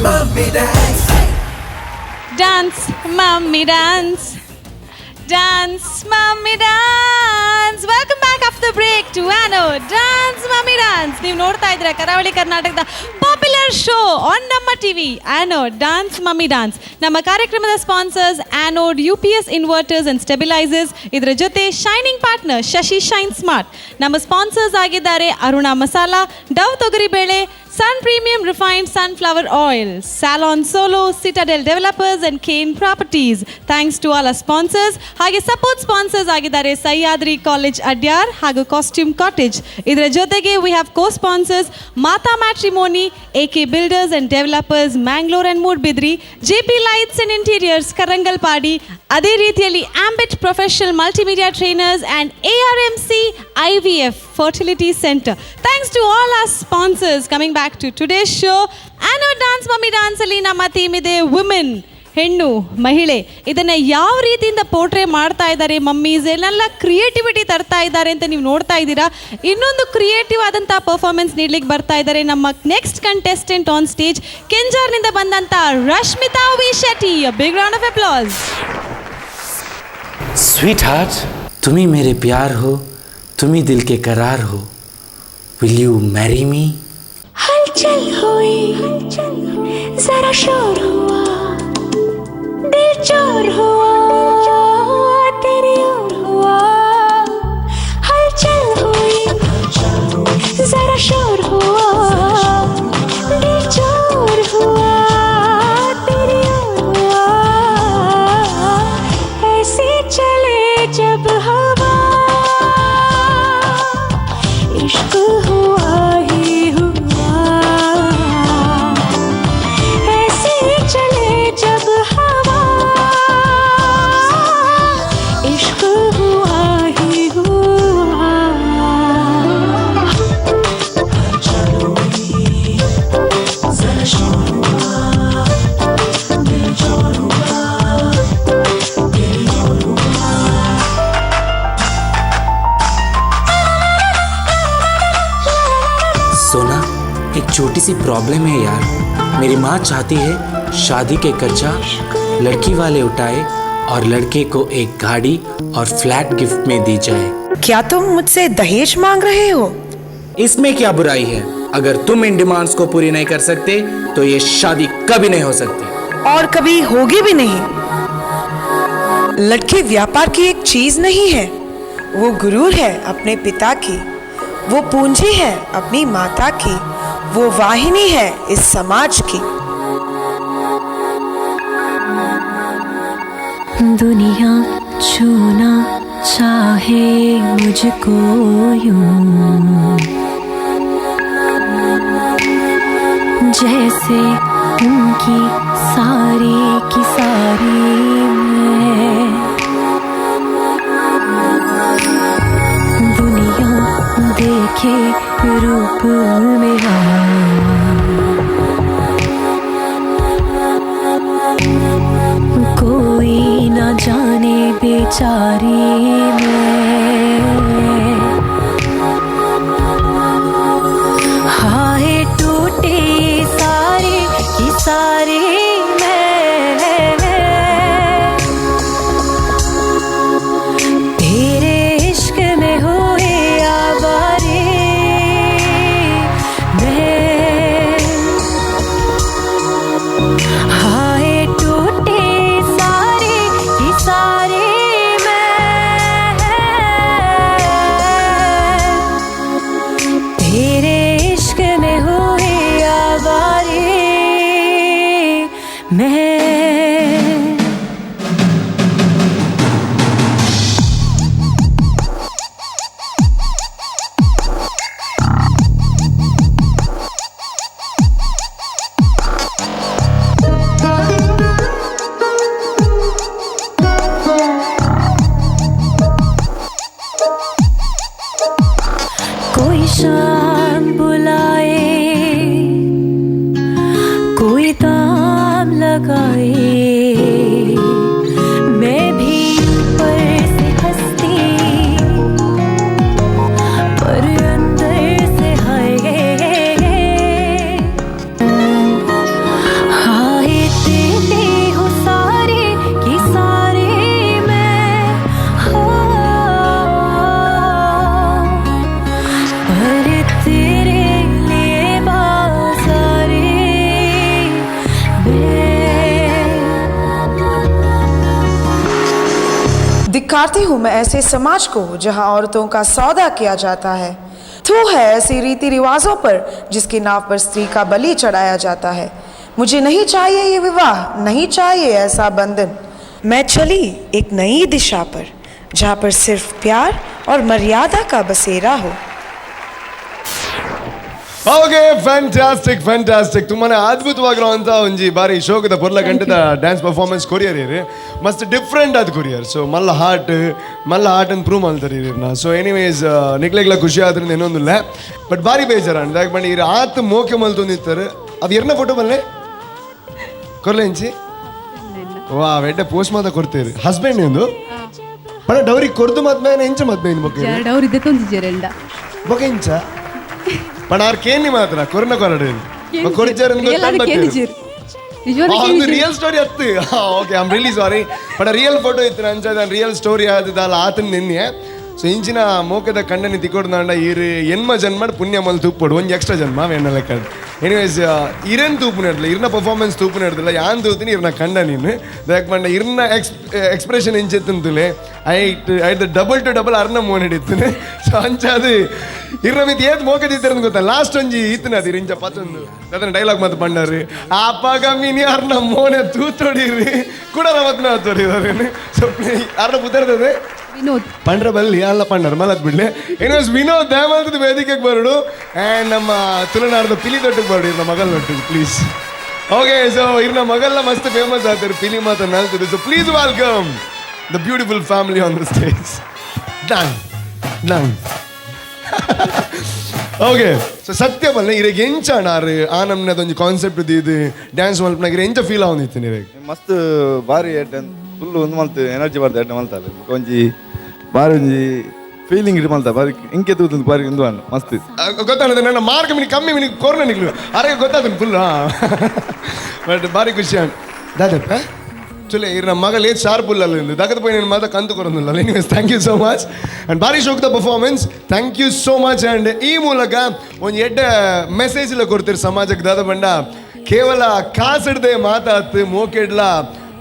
mommy, dance. Dance mummy dance, dance mummy dance. Welcome back after break to Anod dance mummy dance. ನೀವು ನೋಡ್ತಾ ಇದ್ದೀರಾ ಕರಾವಳಿ ಕರ್ನಾಟಕದ ಪಾಪ್ಯುಲರ್ ಶೋ ಆನ್ ನಮ್ಮ TV anode dance mummy dance. ನಮ್ಮ ಕಾರ್ಯಕ್ರಮದ sponsors Anod UPS inverters and stabilizers, ಇದರ ಜೊತೆ ಶೈನಿಂಗ್ ಪಾರ್ಟ್ನರ್ ಶಶಿ ಶೈನ್ ಸ್ಮಾರ್ಟ್. ನಮ್ಮ ಸ್ಪಾನ್ಸರ್ಸ್ ಆಗಿದ್ದಾರೆ ಅರುಣಾ ಮಸಾಲಾ, ಡವ್ ತೊಗರಿಬೇಳೆ, Sun Premium Refined Sunflower Oil, Salon Solo, Citadel Developers and Kane Properties. Thanks to all our sponsors. ಹಾಗೆ support sponsors ಆಗಿದ್ದಾರೆ Sahyadri college Adyar ಹಾಗೂ costume cottage. ಇದರ ಜೊತೆಗೆ we have co sponsors Mata matrimony, AK builders and developers Mangalore and Moodbidri, JP lights and interiors Karangalpady, ಅದೇ ರೀತಿಯಲ್ಲಿ Ambit professional multimedia trainers and ARMC IVF fertility centre. Thanks to all our sponsors. Coming back to today's show Anod dance mummy dance ಅಲ್ಲಿ ನಮ್ಮ theme ಇದೆ women, ಹೆಣ್ಣು, ಮಹಿಳೆ. ಇದನ್ನು ಯಾವ ರೀತಿಯಿಂದ ಪೋರ್ಟ್ರೇ ಮಾಡ್ತಾ ಇದ್ದಾರೆ ಮಮ್ಮೀಸ್, ಏನೆಲ್ಲ ಕ್ರಿಯೇಟಿವಿಟಿ ತರ್ತಾ ಇದ್ದಾರೆ ಅಂತ ನೀವು ನೋಡ್ತಾ ಇದ್ದೀರಾ. ಇನ್ನೊಂದು ಕ್ರಿಯೇಟಿವ್ ಆದಂಥ ಪರ್ಫಾರ್ಮೆನ್ಸ್ ನೀಡ್ಲಿಕ್ಕೆ ಬರ್ತಾ ಇದ್ದಾರೆ ನಮ್ಮ ನೆಕ್ಸ್ಟ್ ಕಂಟೆಸ್ಟೆಂಟ್ ಆನ್ ಸ್ಟೇಜ್, ಕೆಂಜಾರ್ನಿಂದ ಬಂದಂಥ Rashmita V Shetty. Big round of applause. Sweet heart, तुम ही मेरे प्यार हो, तुम ही दिल के करार हो, will you marry me? हलचल हुई, जरा शोर हुआ, दिल चोर हुआ, तेरी ओर हुआ. हलचल हुई, जरा शोर हुआ, दिल चोर हुआ, तेरी ओर हुआ. ऐसे चले जब हवा, इश्क हुआ ही हुआ. ऐसे चले जब हवा, इश्क हुआ ही हुआ. सोना, एक छोटी सी प्रॉब्लम है यार। मेरी माँ चाहती है शादी के खर्चा लड़की वाले उठाए और लड़के को एक गाड़ी और फ्लैट गिफ्ट में दी जाए। क्या तुम मुझसे दहेज मांग रहे हो? इसमें क्या बुराई है? अगर तुम इन डिमांड्स को पूरी नहीं कर सकते तो ये शादी कभी नहीं हो सकती। और कभी होगी भी नहीं। लड़की व्यापार की एक चीज नहीं है। वो गुरूर है अपने पिता की, वो पूंजी है अपनी माता की, वो वाहिनी है इस समाज की। दुनिया छूना चाहे मुझको यूं, जैसे उनकी सारी की सारी मैं। दुनिया देखे रूप मेरा, कोई ना जाने बेचारी मैं। हाय टूटे सारे की सारे मैं, तेरे इश्क में हो मैं। कोई शाम बुलाए, कोई दाम लगाए, मैं भी ऊपर से हंसती पर अंदर से हाय। हाय तेरी हूँ सारी की सारी मैं, हाँ पर तेरे लिए बाजारे मैं। धिक्कारती हूँ मैं ऐसे समाज को जहाँ औरतों का सौदा किया जाता है। थू है ऐसे रीति रिवाजों पर जिसकी नाव पर स्त्री का बलि चढ़ाया जाता है। मुझे नहीं चाहिए ये विवाह, नहीं चाहिए ऐसा बंधन। मैं चली एक नई दिशा पर जहाँ पर सिर्फ प्यार और मर्यादा का बसेरा हो। Okay, fantastic fantastic. ತುಂಬಾನೇ ಅದ್ಭುತವಾಗಿರುವಂತ ಒಂಜಿ ಬಾರಿ ಶೋಕದ ಪೊರ್ಲ ಗಂಟದ ಡ್ಯಾನ್ಸ್ ಪರ್ಫಾರ್ಮೆನ್ಸ್ ಕೊರಿಯರ್ ಇರಿ. ಮಸ್ತ್ ಡಿಫ್ರೆಂಟ್ ಆದ ಕೊರಿಯರ್. ಸೊ ಮಲ್ಲ ಹಾರ್ಟ್ ಮಲ್ಲ ಹಾರ್ಟ್ ಅಂತ ಪ್ರೂವ್ ಮಾಡ್ತಾರೆ ಇರ್ನ. ಸೊ ಎನಿವೇಸ್ ನಿಕ್ಲೆಗ್ಲ ಖುಷಿ ಆದ್ರಿಂದ ಏನೊಂದಿಲ್ಲ, ಬಟ್ ಬಾರಿ ಬೇಜಾರ ಯಾಕೆ ಬಣ್ಣ ಇರ ಆತ್ ಮೋಕೆ ಮಲ್ತೊಂದಿತ್ತಾರೆ. ಅವ್ ಎರ್ನ ಫೋಟೋ ಬಲ್ಲೆ ಕೊರ್ಲೆ ಇಂಚಿ ವಾ ವೆಡ್ಡ ಪೋಸ್ಟ್ ಮಾತ ಕೊಡ್ತೀರಿ ಹಸ್ಬೆಂಡ್ ಎಂದು ಬಡ ಡೌರಿ ಕೊರ್ದು ಮದ್ಮೇಲೆ ಎಂಚ ಮದ್ಮೆ ಇನ್ ಬೊಕ್ಕೆ ಡೌರಿ ದೆತ್ತೊಂದಿಜ್ಜೆರೆಂಡ ಬೊಕ್ಕೆ ಇಂಚ ಪಣ ಆರ್ ಕೇನಿ ಮಾತ್ರ ಕೊರ್ನ ಕೊರಡೆ ರಿಯಲ್ ಸ್ಟೋರಿ ಅತ್ತು. Okay, I am really sorry, but real photo ಇತ್ತು ಅಂಚ ರಿಯಲ್ ಸ್ಟೋರಿ ಆದಲ್ಲ ಆತನ ನಿನ್ನೆ. ಸೊ ಇಂಚಿನ ಮೋಕದ ಕಣ್ಣನಿ ತಿಕ್ಕೊಡ್ದಾಂಡ ಈರು ಎನ್ಮ ಜನ್ಮ ಪುಣ್ಯ ಮಲ್ ತೂಪೊಡು ಒಂಜಿ ಎಕ್ಸ್ಟ್ರಾ ಜನ್ಮ ಎನ್ನ ಲೆಕ್ಕ. ಎನಿವೇಸ್ ಇರನ್ ತೂಪು ನಡ್ದಿಲ್ಲ, ಇರ್ನ ಪರ್ಫಾರ್ಮೆನ್ಸ್ ತೂಪು ನಡ್ದಿಲ್ಲ, ಯಾನ್ ತೂತೀನಿ ಇರ್ನ ಕಂಡ ನೀನು ದಯಕ್ ಮಂಡ ಇರ್ನ ಎಕ್ಸ್ಪ್ರೆಷನ್ ಇಂಚೆತ್ತಂತಲೇ ಐಟ್ ಐಟ್ ಡಬಲ್ ಟು ಡಬಲ್ ಅರ್ನ ಮೋನ್ ಹಿಡಿತೀನಿ. ಸೊ ಅಂಚಾದು ಇರ್ನ ಮಿತ್ ಏತ್ ಮೋಕದಿತ್ತರ ಗೊತ್ತಾ ಲಾಸ್ಟ್ ಒಂಜಿ ಈತನ ಅದು ಇಂಚ ಪತ್ತೊಂದು ಅದನ್ನ ಡೈಲಾಗ್ ಮಾತು ಬಂಡಾರಿ ಆಪಾಗ ಮೀನಿ ಅರ್ನ ಮೋನೆ ತೂತೊಡಿರಿ ಕೂಡ ಮತ್ನ ತೋರಿ. ಸೊ ಅರ್ನ ಪುತ್ತರ್ತದೆ ವಿನೋದ್ ಪಂಡ್ರ ಬಲ್ಲಿ ಅಲ್ಲ ಪಂಡರ್ ಮಲತ್ ಬಿಡ್ಲಿ. ಎನಿವೇಸ್ ವಿನೋದ್ ದೇಮಲ್ತದ ವೇದಿಕೆಗೆ ಬರಡು ಆ್ಯಂಡ್ ನಮ್ಮ ತುಳುನಾಡದ ಪಿಲಿ ದೊಡ್ಡಕ್ಕೆ ಬರಡು ಇರ್ನ ಮಗಲ್ ದೊಡ್ಡದು ಪ್ಲೀಸ್. ಓಕೆ, ಸೊ ಇರ್ನ ಮಗಲ್ಲ ಮಸ್ತ್ ಫೇಮಸ್ ಆಗ್ತಾರೆ ಪಿಲಿ ಮಾತ ನಲ್ತದೆ. So please welcome the beautiful family on the stage. Done done. Okay, so ಸತ್ಯ ಬಲ್ಲ ಇರೆಗೆ ಎಂಚ ಅಣ್ಣಾರು ಆ ನಮ್ನದೊಂಜಿ ಕಾನ್ಸೆಪ್ಟ್ ಇದು ಡ್ಯಾನ್ಸ್ ಮಲ್ಪನಾಗಿರ ಎಂಚ ಫೀಲ್ ಆವೊಂದಿತ್ತು ಇರೆಗೆ? ಮಸ್ತ್ ಬಾರಿ ಫುಲ್ ಒಂದು ಮಲ್ತು ಎನರ್ಜಿ ಬರ್ತದೆ ಎಡ್ಡೆ ಮಲ್ತಾರೆ ಒಂಜಿ ಬಾರಿ ಒಂಜಿ ಫೀಲಿಂಗ್ ಇಟ್ಟು ಮಲ್ತ ಬಾರಿ ಇಂಕೆ ತೂತು ಬಾರಿ ಇಂದು ಅಣ್ಣ ಮಸ್ತ್ ಗೊತ್ತಾಗ್ತದೆ. ನನ್ನ ಮಾರ್ಕ್ ಮಿನಿ ಕಮ್ಮಿ ಮಿನಿ ಕೊರ್ನ ನಿಕ್ಲು ಅರೆ ಗೊತ್ತಾಗ್ತದೆ ಫುಲ್. ಬಟ್ ಬಾರಿ ಖುಷಿ ಅಣ್ಣ ದಾದಪ್ಪ ಚಲೋ ಇರ್ ನಮ್ಮ ಮಗಲ್ ಏತ್ ಶಾರ್ಪ್ ಅಲ್ಲ ದಗದ ಪೋಯಿ ನನ್ನ ಮಾತ ಕಂತು ಕೊರೊಂದಿಲ್ಲ. Anyways thank you so much and ಬಾರಿ ಶೋಕ್ದ performance. Thank you so much. And ಈ ಮೂಲಕ ಒಂದು ಎಡ್ಡೆ ಮೆಸೇಜ್ ಎಲ್ಲ ಕೊಡ್ತೀರಿ ಸಮಾಜಕ್ಕೆ ದಾದ ಬಂಡ ಕೇವಲ ಕಾಸಿಡ್ದೆ ಮಾತಾತು ಮೋಕೆಡ್ಲ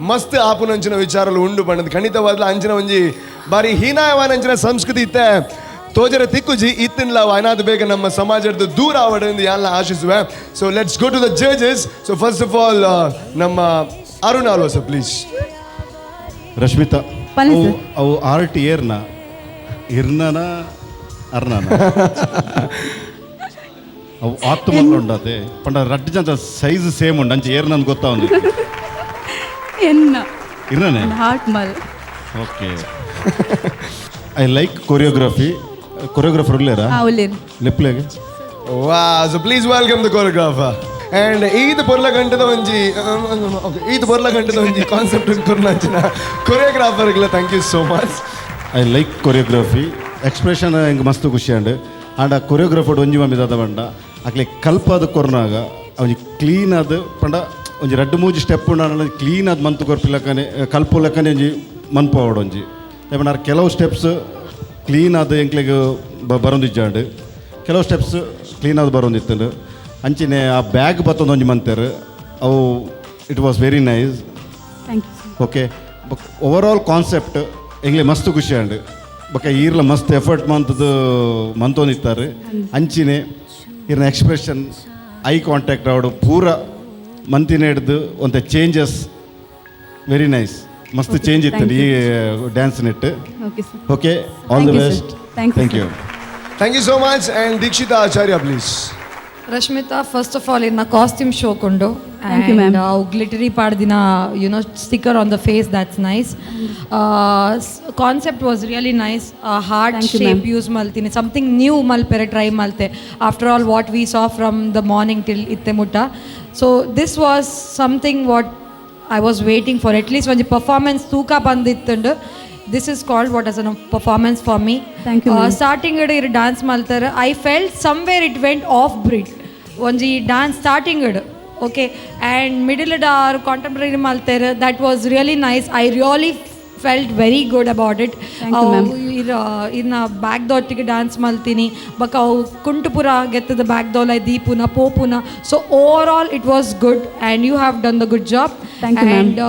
ಮಸ್ತ್ ಆಪುನಂಚಿನ ವಿಚಾರలు ಉಂಡು ಬಣ್ಣದ ಖಂಡಿತವಾದ್ಲ ಅಂಚಿನ ಒಂಜಿ ಬಾರಿ ಹೀನಾಯವಾನ ಅಂಚಿನ ಸಂಸ್ಕೃತಿ ಇತ್ತೆ ತೋಜರ ತಿಕ್ಕುಜಿ ಇತ್ತಿನ್ಲ ಅನಾದ ಬೇಗ ನಮ್ಮ ಸಮಾಜದ ದೂರ ಆವಡೆಂದು ಎಲ್ಲ ಆಶಿಸುವೆ. So let's go to the judges. So first of all ನಮ್ಮ ಅರುಣ್ ಆಲ್ವಾ ಸರ್ ಪ್ಲೀಸ್. ರಶ್ಮಿತಾ, ಅವು ಆರ್ಟ್ ಏರ್ನ ಇರ್ನನ ಅರ್ನನ ಅವು ಆತ್ಮ ಉಂಡತೆ ಪಂಡ ರಡ್ಡು ಜನ ಸೈಜ್ ಸೇಮ್ ಉಂಡು ಅಂಚೆ ಏರ್ನಂದು ಗೊತ್ತಾ ಒಂದು ಎನ್ನ ಇರ್ನನೆ ಹಾರ್ಟ್ ಮಲ್. Okay, I like choreography. Choreographer ಉಲ್ಲೇರಾ? ಉಲ್ಲೇರು. ಲೆಪ್ಲೆಗೆ ವಾ. So please welcome the choreographer. And Eid ಪೊರ್ಲ ಗಂಟದ ಒಂಜಿ ಓಕೆ ಈದ್ ಪೊರ್ಲ ಗಂಟದ ಒಂಜಿ concept ಕೊರ್ನಂಚಿನ ಕೊರಿಯೋಗ್ರಾಫರ್ಗಳ thank you so much. I like choreography expression ಹಿಂಗೆ ಮಸ್ತ್ ಖುಷಿ ಅಂಡ್ ಆಂಡ ಆ ಕೊರಿಯೋಗ್ರಾಫರ್ ಒಂಜಿ ಮಮ್ಮಿ ದಾದ ಬಂಡ ಅಕ್ಲೆ ಕಲ್ಪಾದ ಕೊರ್ನಾಗ ಒಂಜಿ ಕ್ಲೀನ್ ಆದ ಪಂಡ ಒಂಜಿ ರಡ್ಡು ಮೂಜಿ ಸ್ಟೆಪ್ ಉಂಡು ಕ್ಲೀನ್ ಆದ ಮಂತು ಕೊರ್ಪಿಲಕ್ಕನೆ ಕಲ್ಪುಲಕ್ಕನೆ ಒಂಜಿ ಮನ್ಪಾವಡು ಒಂಜಿ ಪಂಡ ಕೆಲವು ಸ್ಟೆಪ್ಸ್ ಕ್ಲೀನ್ ಆದ ಎಂಕ್ಲೆಗ್ ಬರೊಂದಿಜ್ಜಾಂಡ್ ಕೆಲವು ಸ್ಟೆಪ್ಸ್ ಕ್ಲೀನ್ ಆದ ಬರೊಂದಿತ್ತಂಡು ಅಂಚಿನೆ ಆ ಬ್ಯಾಗ್ ಬತ್ತೊಂದು ಒಂಜಿ ಮಂತೆರ್ ಅವು it was very nice. Thank you. Okay, overall concept ಎಂಗ್ಲೆ ಮಸ್ತ್ ಖುಷಿ ಅಂಡ್ ಬೊಕ ಈರ್ಲ ಮಸ್ತ್ ಎಫರ್ಟ್ ಮಂತದ್ದು ಮಂತೊಂದಿತ್ತಾರೆ ಅಂಚಿನೆ ಇರ್ನ ಎಕ್ಸ್ಪ್ರೆಷನ್ ಐ ಕಾಂಟ್ಯಾಕ್ಟ್ ಆವಡು ಪೂರ ಮಂತಿನ ಹಿಡ್ದು ಒಂತೆ ಚೇಂಜಸ್ ವೆರಿ ನೈಸ್, ಮಸ್ತ್ ಚೇಂಜ್ ಇತ್ತು ಈ dance net. Okay sir. Okay, all the Thank you, sir. Best. Thank you, thank sir. You. Thank you so much. And Dikshita Acharya, please. Rashmita, first of all ಇನ್ನ costume show ಕೊಂಡು. Thank you, ma'am. ಅವು glittery ಪಾಡ್ದಿನ sticker on the face, that's nice. Concept was really nice. Heart Thank you, shape ma'am. Use ಮಲ್ತೀನಿ, something new ಮಲ್ಪೆರೆ try ಮಲ್ತೆ, after all what we saw from the morning till ಇತ್ತೆ ಮುಟ್ಟ. So this was something what I was waiting for. At least ಒಂಜಿ performance ತೂಕ ಬಂದಿತ್ತಂಡು. This is called what as an performance for me. Thank you, ma'am. Starting ಇಡು dance ಮಲ್ತಾರೆ, I felt somewhere it went off beat ಒಂಜಿ dance starting ಇಡು. Okay, and middle ಆರ್ contemporary ಮಲ್ತಾರೆ, that was really nice. I really felt very good about it. Thank you, ma'am. ಇನ್ನು back ದೊಟ್ಟಿಗೆ dance ಮಲ್ತೀನಿ ಬಕ್ ಅವು ಕುಂಟುಪುರ ಗೆತ್ತದ back ದೋಲ ದೀಪುನ ಪೋಪುನ. So overall it was good and you have done the good job. Thank you, ma'am. And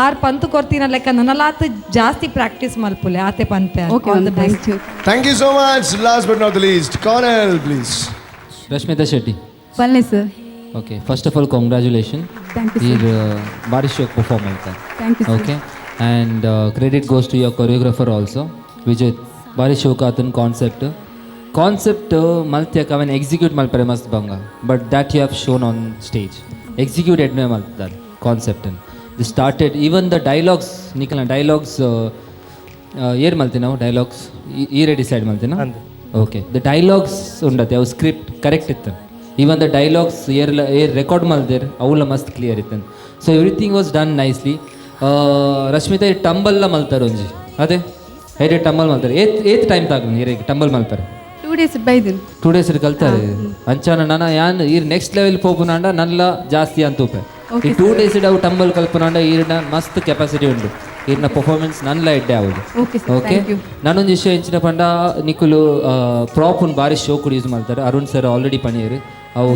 are ಪಂತು ಕೊರ್ತಿನ ಲೆಕ್ಕ ನನ್ನಲಾತ್ ಜಾಸ್ತಿ practice ಮಲ್ಪುಲೆ ಆತೆ ಪನ್ಪೆ. Okay all ma'am, the best. Thank you. Thank you so much. Last but not the least, Connell, please. Rashmita Shetty. ಪಲ್ಲೆ sir. Okay, first of all congratulation. Thank you, sir. ಈರ್ ಭಾರಿ ಶೋಕ್ ಪರ್ಫಾರ್ಮ್ ಆಯ್ತಾ. Thank you, sir. Okay, and credit goes to your choreographer also, Vijay. ಭಾರಿ ಶೋಕ್ ಆತನ concept concept ಮಲ್ತ್ಯಕ ಅವನ್ execute ಮಲ್ಪರೆ ಮಸ್ತ್ ಬಂಗ, but that you have shown on stage execute ಎಡ್ಮೆ ಮಲ್ತಾರೆ concept. The started even the dialogues, ನಿಕಲ್ನ dialogues ಏರ್ ಮಲ್ತಿ ನಾವು dialogues ಈರೇ decide ಮಲ್ತಿನ. Okay, the dialogues ಉಂಡತೆ ಅವು ಸ್ಕ್ರಿಪ್ಟ್ ಕರೆಕ್ಟ್ ಇತ್ತು. Even the dialogues air air record ಮಲ್ದೇರ್ ಅವುಲ ಮಸ್ತ್ ಕ್ಲಿಯರ್ ಇತ್ತು. So everything was done nicely. Rashmita, ಈ ಟಂಬಲ್ಲ ಮಲ್ತಾರೆ ಒಂಜಿ ಅದೇ ಹೇಗೆ ಟಂಬಲ್ ಮಲ್ತಾರೆ? ಏತ್ ಏತ್ ಟೈಮ್ ತಾಗ ಏರಿಗೆ ಟಂಬಲ್ ಮಲ್ತಾರೆ? 2 ಡೇಸ್ ಬೈದಿನ್. 2 ಡೇಸ್ ಕಲ್ತಾರೆ ಅಂಚಾನ ನನ ಯಾನ್ ಈರ್ ನೆಕ್ಸ್ಟ್ ಲೆವೆಲ್ ಪೋಪುನಾಂಡ ನಲ್ಲ ಜಾಸ್ತಿ ಅಂತೂಪೆ. ಈ 2 ಡೇಸ್ ಅವು ಟಂಬಲ್ ಕಲ್ಪನಾಂಡ ಈರ್ನ ಮಸ್ತ್ ಕೆಪಾಸಿಟಿ ಉಂಡು. ಈರ್ನ ಪರ್ಫಾರ್ಮೆನ್ಸ್ ನನ್ಲ ಎಡ್ಡೆ ಆವುದು. Okay sir. Okay. Thank you. ನಾನೊಂದು ವಿಷಯ ಎಂಚಿನ ಪಂಡ, ನಿಕುಲು ಪ್ರಾಪುನ್ ಬಾರಿ ಶೋ ಕೂಡ ಯೂಸ್ ಮಾಡ್ತಾರೆ. ಅರುಣ್ ಸರ್ ಆಲ್ರೆಡಿ ಪಣಿಯರು, ಅವು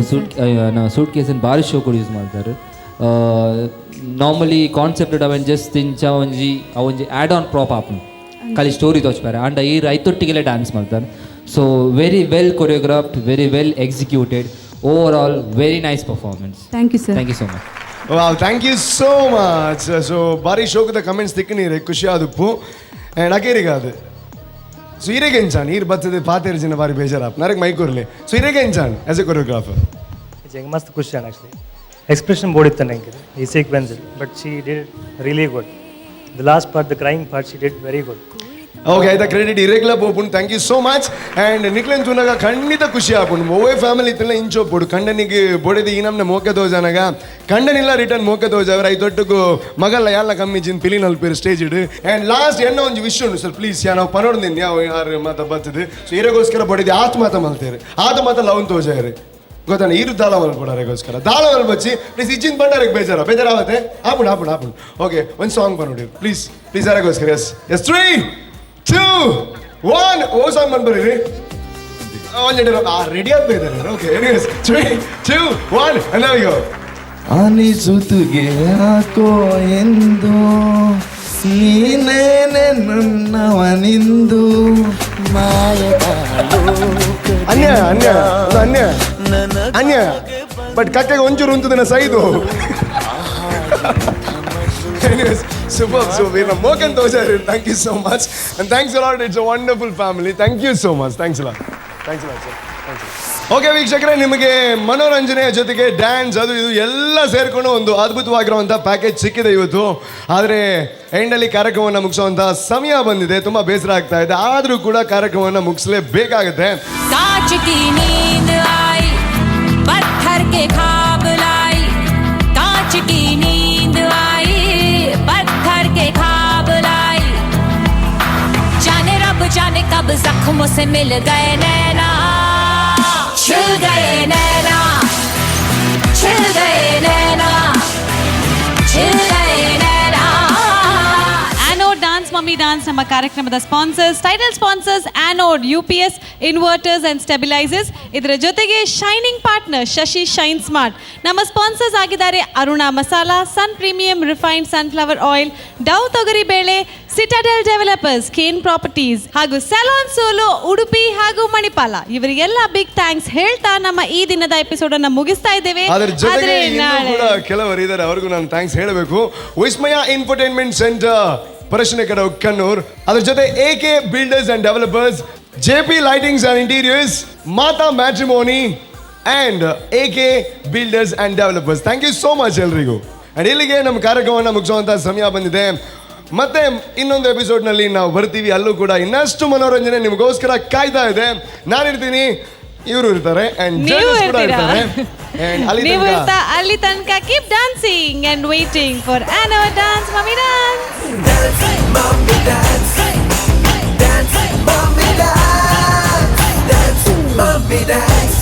ಸೂಟ್ ಕೇಸನ್ ಬಾರಿ ಶೋ ಕೂಡ ಯೂಸ್ ಮಾಡ್ತಾರೆ. ನಾರ್ಮಲಿ ಕಾನ್ಸೆಪ್ಟ್ ಅವನ್ ಜಸ್ಟ್ ಇಂಚ ಒಂಜಿ ಅವೊಂಜಿ ಆ್ಯಡ್ ಆನ್ ಪ್ರಾಪ್ ಆಪುಂಡು, ಖಾಲಿ ಸ್ಟೋರಿ ತೋಚ್ಪಾರೆ. ಅಂಡ ಈ ರೈತೊಟ್ಟಿಗೆಲ್ಲ ಡ್ಯಾನ್ಸ್ ಮಾಡ್ತಾರೆ. So very well choreographed, very well executed, overall very nice performance. Thank you, sir. Thank you so much. Wow, thank you so much. So ಬಾರಿ ಶೋಕದ comments ತಿಕ್ಕನೀರೆ, ಖುಷಿ ಆದುಪ್ಪು. ಆ್ಯಂಡ್ ಅಕೇರಿಗ ಅದು ಸೊ ಇರೆಗೆ ಎಂಚಾನ್ ನೀರು ಬರ್ತದೆ ಪಾತೇರು ಜನ ಬಾರಿ ಬೇಜಾರಾಪ್ ನರಗೆ ಮೈಕೂರ್ಲಿ. ಸೊ ಇರೆಗೆ ಎಂಚಾನ್ ಆಸ್ ಎ ಕೊರಿಯೋಗ್ರಾಫರ್? ಎಂಕ್ ಮಸ್ತ್ ಖುಷಿ ಆಂಡ್ ಆ್ಯಕ್ಚುಲಿ ಎಕ್ಸ್ಪ್ರೆಷನ್ ಬೋಡಿತ್ತು ನಂಗೆ ಈ sequence, but she did really good. The last part, the crying part, she did very good. Okay, ಆಯ್ತಾ, ಕ್ರೆಡಿಟ್ ಇರೆಗ್ಲ ಪೋಪುಂಡು. Thank you so much. And ನಿಕ್ಲೆನ್ ತೂನಗ ಖಂಡಿತ ಖುಷಿ ಆಪುಂಡು. ಒವ್ವೇ ಫ್ಯಾಮಿಲಿ ಇತ್ತಿಲ್ಲ ಇಂಚೋಪುಡು ಕಂಡನಿಗೆ ಬೊಡೆದಿ ಈ ನಮ್ನ ಮೋಕೆ ತೋಜಾನಗ ಕಂಡನಿಲ್ಲ ರಿಟರ್ನ್ ಮೋಕೆ ತೋಜಾವ್ರ I ದೊಡ್ಡಗು ಮಗಲ್ಲ ಯಾಲ್ಲ ಕಮ್ಮಿ ಜಿನ್ ಪಿಲಿ ನಲ್ಪೇರು ಸ್ಟೇಜ್ ಇಡು. ಆ್ಯಂಡ್ ಲಾಸ್ಟ್ ಎನ್ನ ಒಂಜಿ ವಿಶ್ ಉಂಡು ಸರ್, ಪ್ಲೀಸ್. ಯಾ ನಾವು ಪನೋಡ್ದಿನಿ ಯಾವ ಯಾರು ಮಾತ ಬರ್ತದೆ. ಸೊ ಇರೆಗೋಸ್ಕರ ಬೊಡೆದಿ ಆತ್ ಮಾತ ಮಲ್ತೇರು, ಆತ ಮಾತ ಲವನ್ ತೋಜಾಯರು ಗೊತ್ತಾನೆ. ಇರು ದಾಲ ಮಲ್ಪಡಾರೆಗೋಸ್ಕರ ದಾಲ ಮಲ್ಪಚ್ಚಿ ಪ್ಲೀಸ್. ಇಚ್ಚಿನ ಬಂಡಾರಕ್ಕೆ ಬೇಜಾರ ಬೇಜಾರಾವತ್ತೆ. ಆಪುಂಡು ಆಪುಂಡು ಆಪುಂಡು. ಓಕೆ, ಒಂದು ಸಾಂಗ್ ಬನ್ನೋಡಿ ಪ್ಲೀಸ್ ಪ್ಲೀಸ್ ಯಾರಿಗೋಸ್ಕರ. Yes yes, three, two, one. ಓ ಸಾಂಗ್ ಬಂದ್ಬರ್ರಿ ಒಂಜೆಡ್ ರೆಡಿ ಆಗ್ಬೇಕು. Okay, anyways, three, two, one, and now you. ಅನಿಸುತ್ತುಗೆ ಯಾಕೋ ಎಂದು ನೀನೇನೆ ನನ್ನವನಿಂದು. ಅನ್ಯಾಯ ಅನ್ಯಾಯ, ಅದು ಅನ್ಯಾಯ ಅನ್ಯಾಯ. ಬಟ್ ಕಕ್ಕೆಗೆ ಒಂಚೂರು ಉಂಟುದಿನ ಸೈದು. Anyways, super, super. Mokan Toshari, thank you so much. And thanks a lot. It's a wonderful family. Thank you so much. Thanks a lot. Thanks a lot, sir. Thank you. Okay ವೀಕ್ಷಕರೇ, ನಿಮಗೆ ಮನೋರಂಜನೆಯ ಜೊತೆಗೆ dance ಅದು ಇದು ಎಲ್ಲ ಸೇರಿಕೊಂಡು ಒಂದು ಅದ್ಭುತವಾಗಿರುವಂಥ package ಸಿಕ್ಕಿದೆ ಇವತ್ತು. ಆದರೆ ಎಂಡಲ್ಲಿ ಕಾರ್ಯಕ್ರಮವನ್ನು ಮುಗಿಸುವಂಥ ಸಮಯ ಬಂದಿದೆ. ತುಂಬ ಬೇಸರ ಆಗ್ತಾ ಇದೆ, ಆದರೂ ಕೂಡ ಕಾರ್ಯಕ್ರಮವನ್ನು ಮುಗಿಸಲೇಬೇಕಾಗುತ್ತೆ. कांच की नींद आई, पत्थर के ख्वाब लाई। कांच की नींद आई, पत्थर के ख्वाब लाई। जाने रब जाने कब जख्मों से मिल गए नैना, छिल गए नैना, छिल गए नैना, छिल गए नैना। ಆನೋ ಡಾನ್ಸ್ ಮಮ್ಮಿ. Mummy Dance ನಮ್ಮ ಕಾರ್ಯಕ್ರಮದ sponsors, title sponsors Anode UPS inverters and stabilizers. ಇದರ ಜೊತೆಗೆ shining partner Shashi Shine Smart. ನಮ್ಮ ಸ್ಪಾನ್ಸರ್ಸ್ ಆಗಿದ್ದಾರೆ Aruna Masala, Sun Premium refined sunflower oil, Dove ತೊಗರಿ ಬೇಳೆ, ಸಿಟಾಡೆಲ್ ಡೆವಲಪರ್ಸ್, ಕೇನ್ ಪ್ರಾಪರ್ಟೀಸ್ ಹಾಗೂ ಸೆಲಾನ್ ಸೋಲೋ ಉಡುಪಿ ಹಾಗೂ ಮಣಿಪಾಲ. ಇವರಿಗೆಲ್ಲ ಬಿಗ್ thanks ಹೇಳ್ತಾ ನಮ್ಮ ಈ ದಿನದ ಎಪಿಸೋಡ್ ಅನ್ನು ಮುಗಿಸ್ತಾ ಇದ್ದೇವೆ. ಅದರ ಜೊತೆಗೆ ಆದ್ರೆ ಇನ್ನೂ ನಾಳೆ ಕೂಡ ಕೆಲವರು ಇದ್ದಾರೆ, ಅವ್ರಿಗೂ ನಾನು thanks ಹೇಳಬೇಕು. ವಿಸ್ಮಯ ಇನ್ಫರ್ಟೈನ್ಮೆಂಟ್ ಸೆಂಟರ್, ಪರಶಿನಕಡವು, ಕಣ್ಣೂರ್. ಅದ್ರ ಜೊತೆ A K Builders and Developers, J P Lightings and Interiors, Mata Matrimony and A K Builders and Developers. Thank you so much ಎಲ್ರಿಗೂ. ಅಂಡ್ ಇಲ್ಲಿಗೆ ನಮ್ಮ ಕಾರ್ಯಕ್ರಮವನ್ನು ಮುಗಿಸುವಂಥ ಸಮಯ ಬಂದಿದೆ. ಮತ್ತೆ ಇನ್ನೊಂದು ಎಪಿಸೋಡ್ನಲ್ಲಿ ನಾವು ಬರ್ತೀವಿ. ಅಲ್ಲೂ ಕೂಡ ಇನ್ನಷ್ಟು ಮನೋರಂಜನೆ ನಿಮಗೋಸ್ಕರ ಕಾಯ್ತಾ ಇದೆ. ನಾನಿರ್ತೀನಿ, ಇವರು ಇರ್ತಾರೆ ಅಂಡ್ ನೀವು ಜಡ್ಜಸ್ ಕೂಡ ಇರ್ತೀರಾ? ಇರ್ತಾರೆ. And ಅಲ್ಲಿ ನೀವು ತನಕ ಇರ್ತಾ ಅಲ್ಲಿ ತನಕ keep dancing and waiting for Anode Dance Mummy Dance. Mummy dance, dance, mummy dance, dance, mummy dance.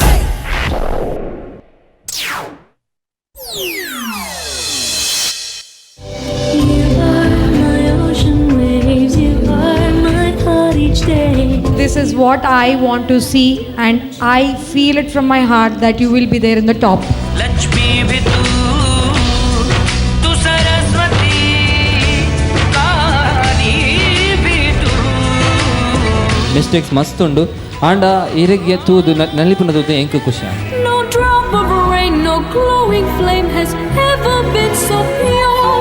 You are my ocean waves, you are my thought each day. This is what I want to see, and I feel it from my heart that you will be there in the top. Lakshmi भी तू, तू सरस्वती, काली भी तू. Mistakes ಮಸ್ತ್ ಉಂಡು ಆಂಡ ಇರೆಗೆ ತೂದು ನಲಿಪುನ ತೂದು ಎಂಕ್ ಖುಷಿ ಆಂಡ್. No drop of rain, no glowing flame has ever been so pure.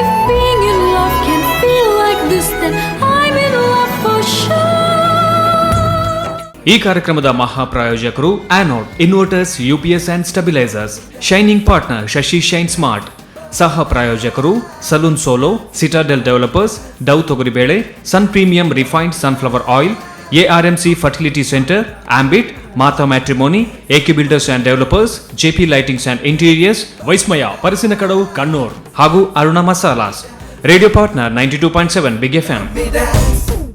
If being in love can feel like this, then I'm in love for sure. ಈ ಕಾರ್ಯಕ್ರಮದ ಮಹಾಪ್ರಾಯೋಜಕರು Anode inverters, UPS and stabilizers, shining partner Shashi Shine Smart. ಸಹ ಪ್ರಾಯೋಜಕರು salon solo, Citadel developers, Dove ತೊಗರಿಬೇಳೆ, Sun Premium refined sunflower oil, ARMC fertility centre, Ambit, Mata Matrimony, AK Builders and Developers, JP Lightings and Interiors, Vismaya Parassinikkadavu Kannur ಹಾಗೂ Aruna Masalas. Radio partner 92.7 Big FM. Dance.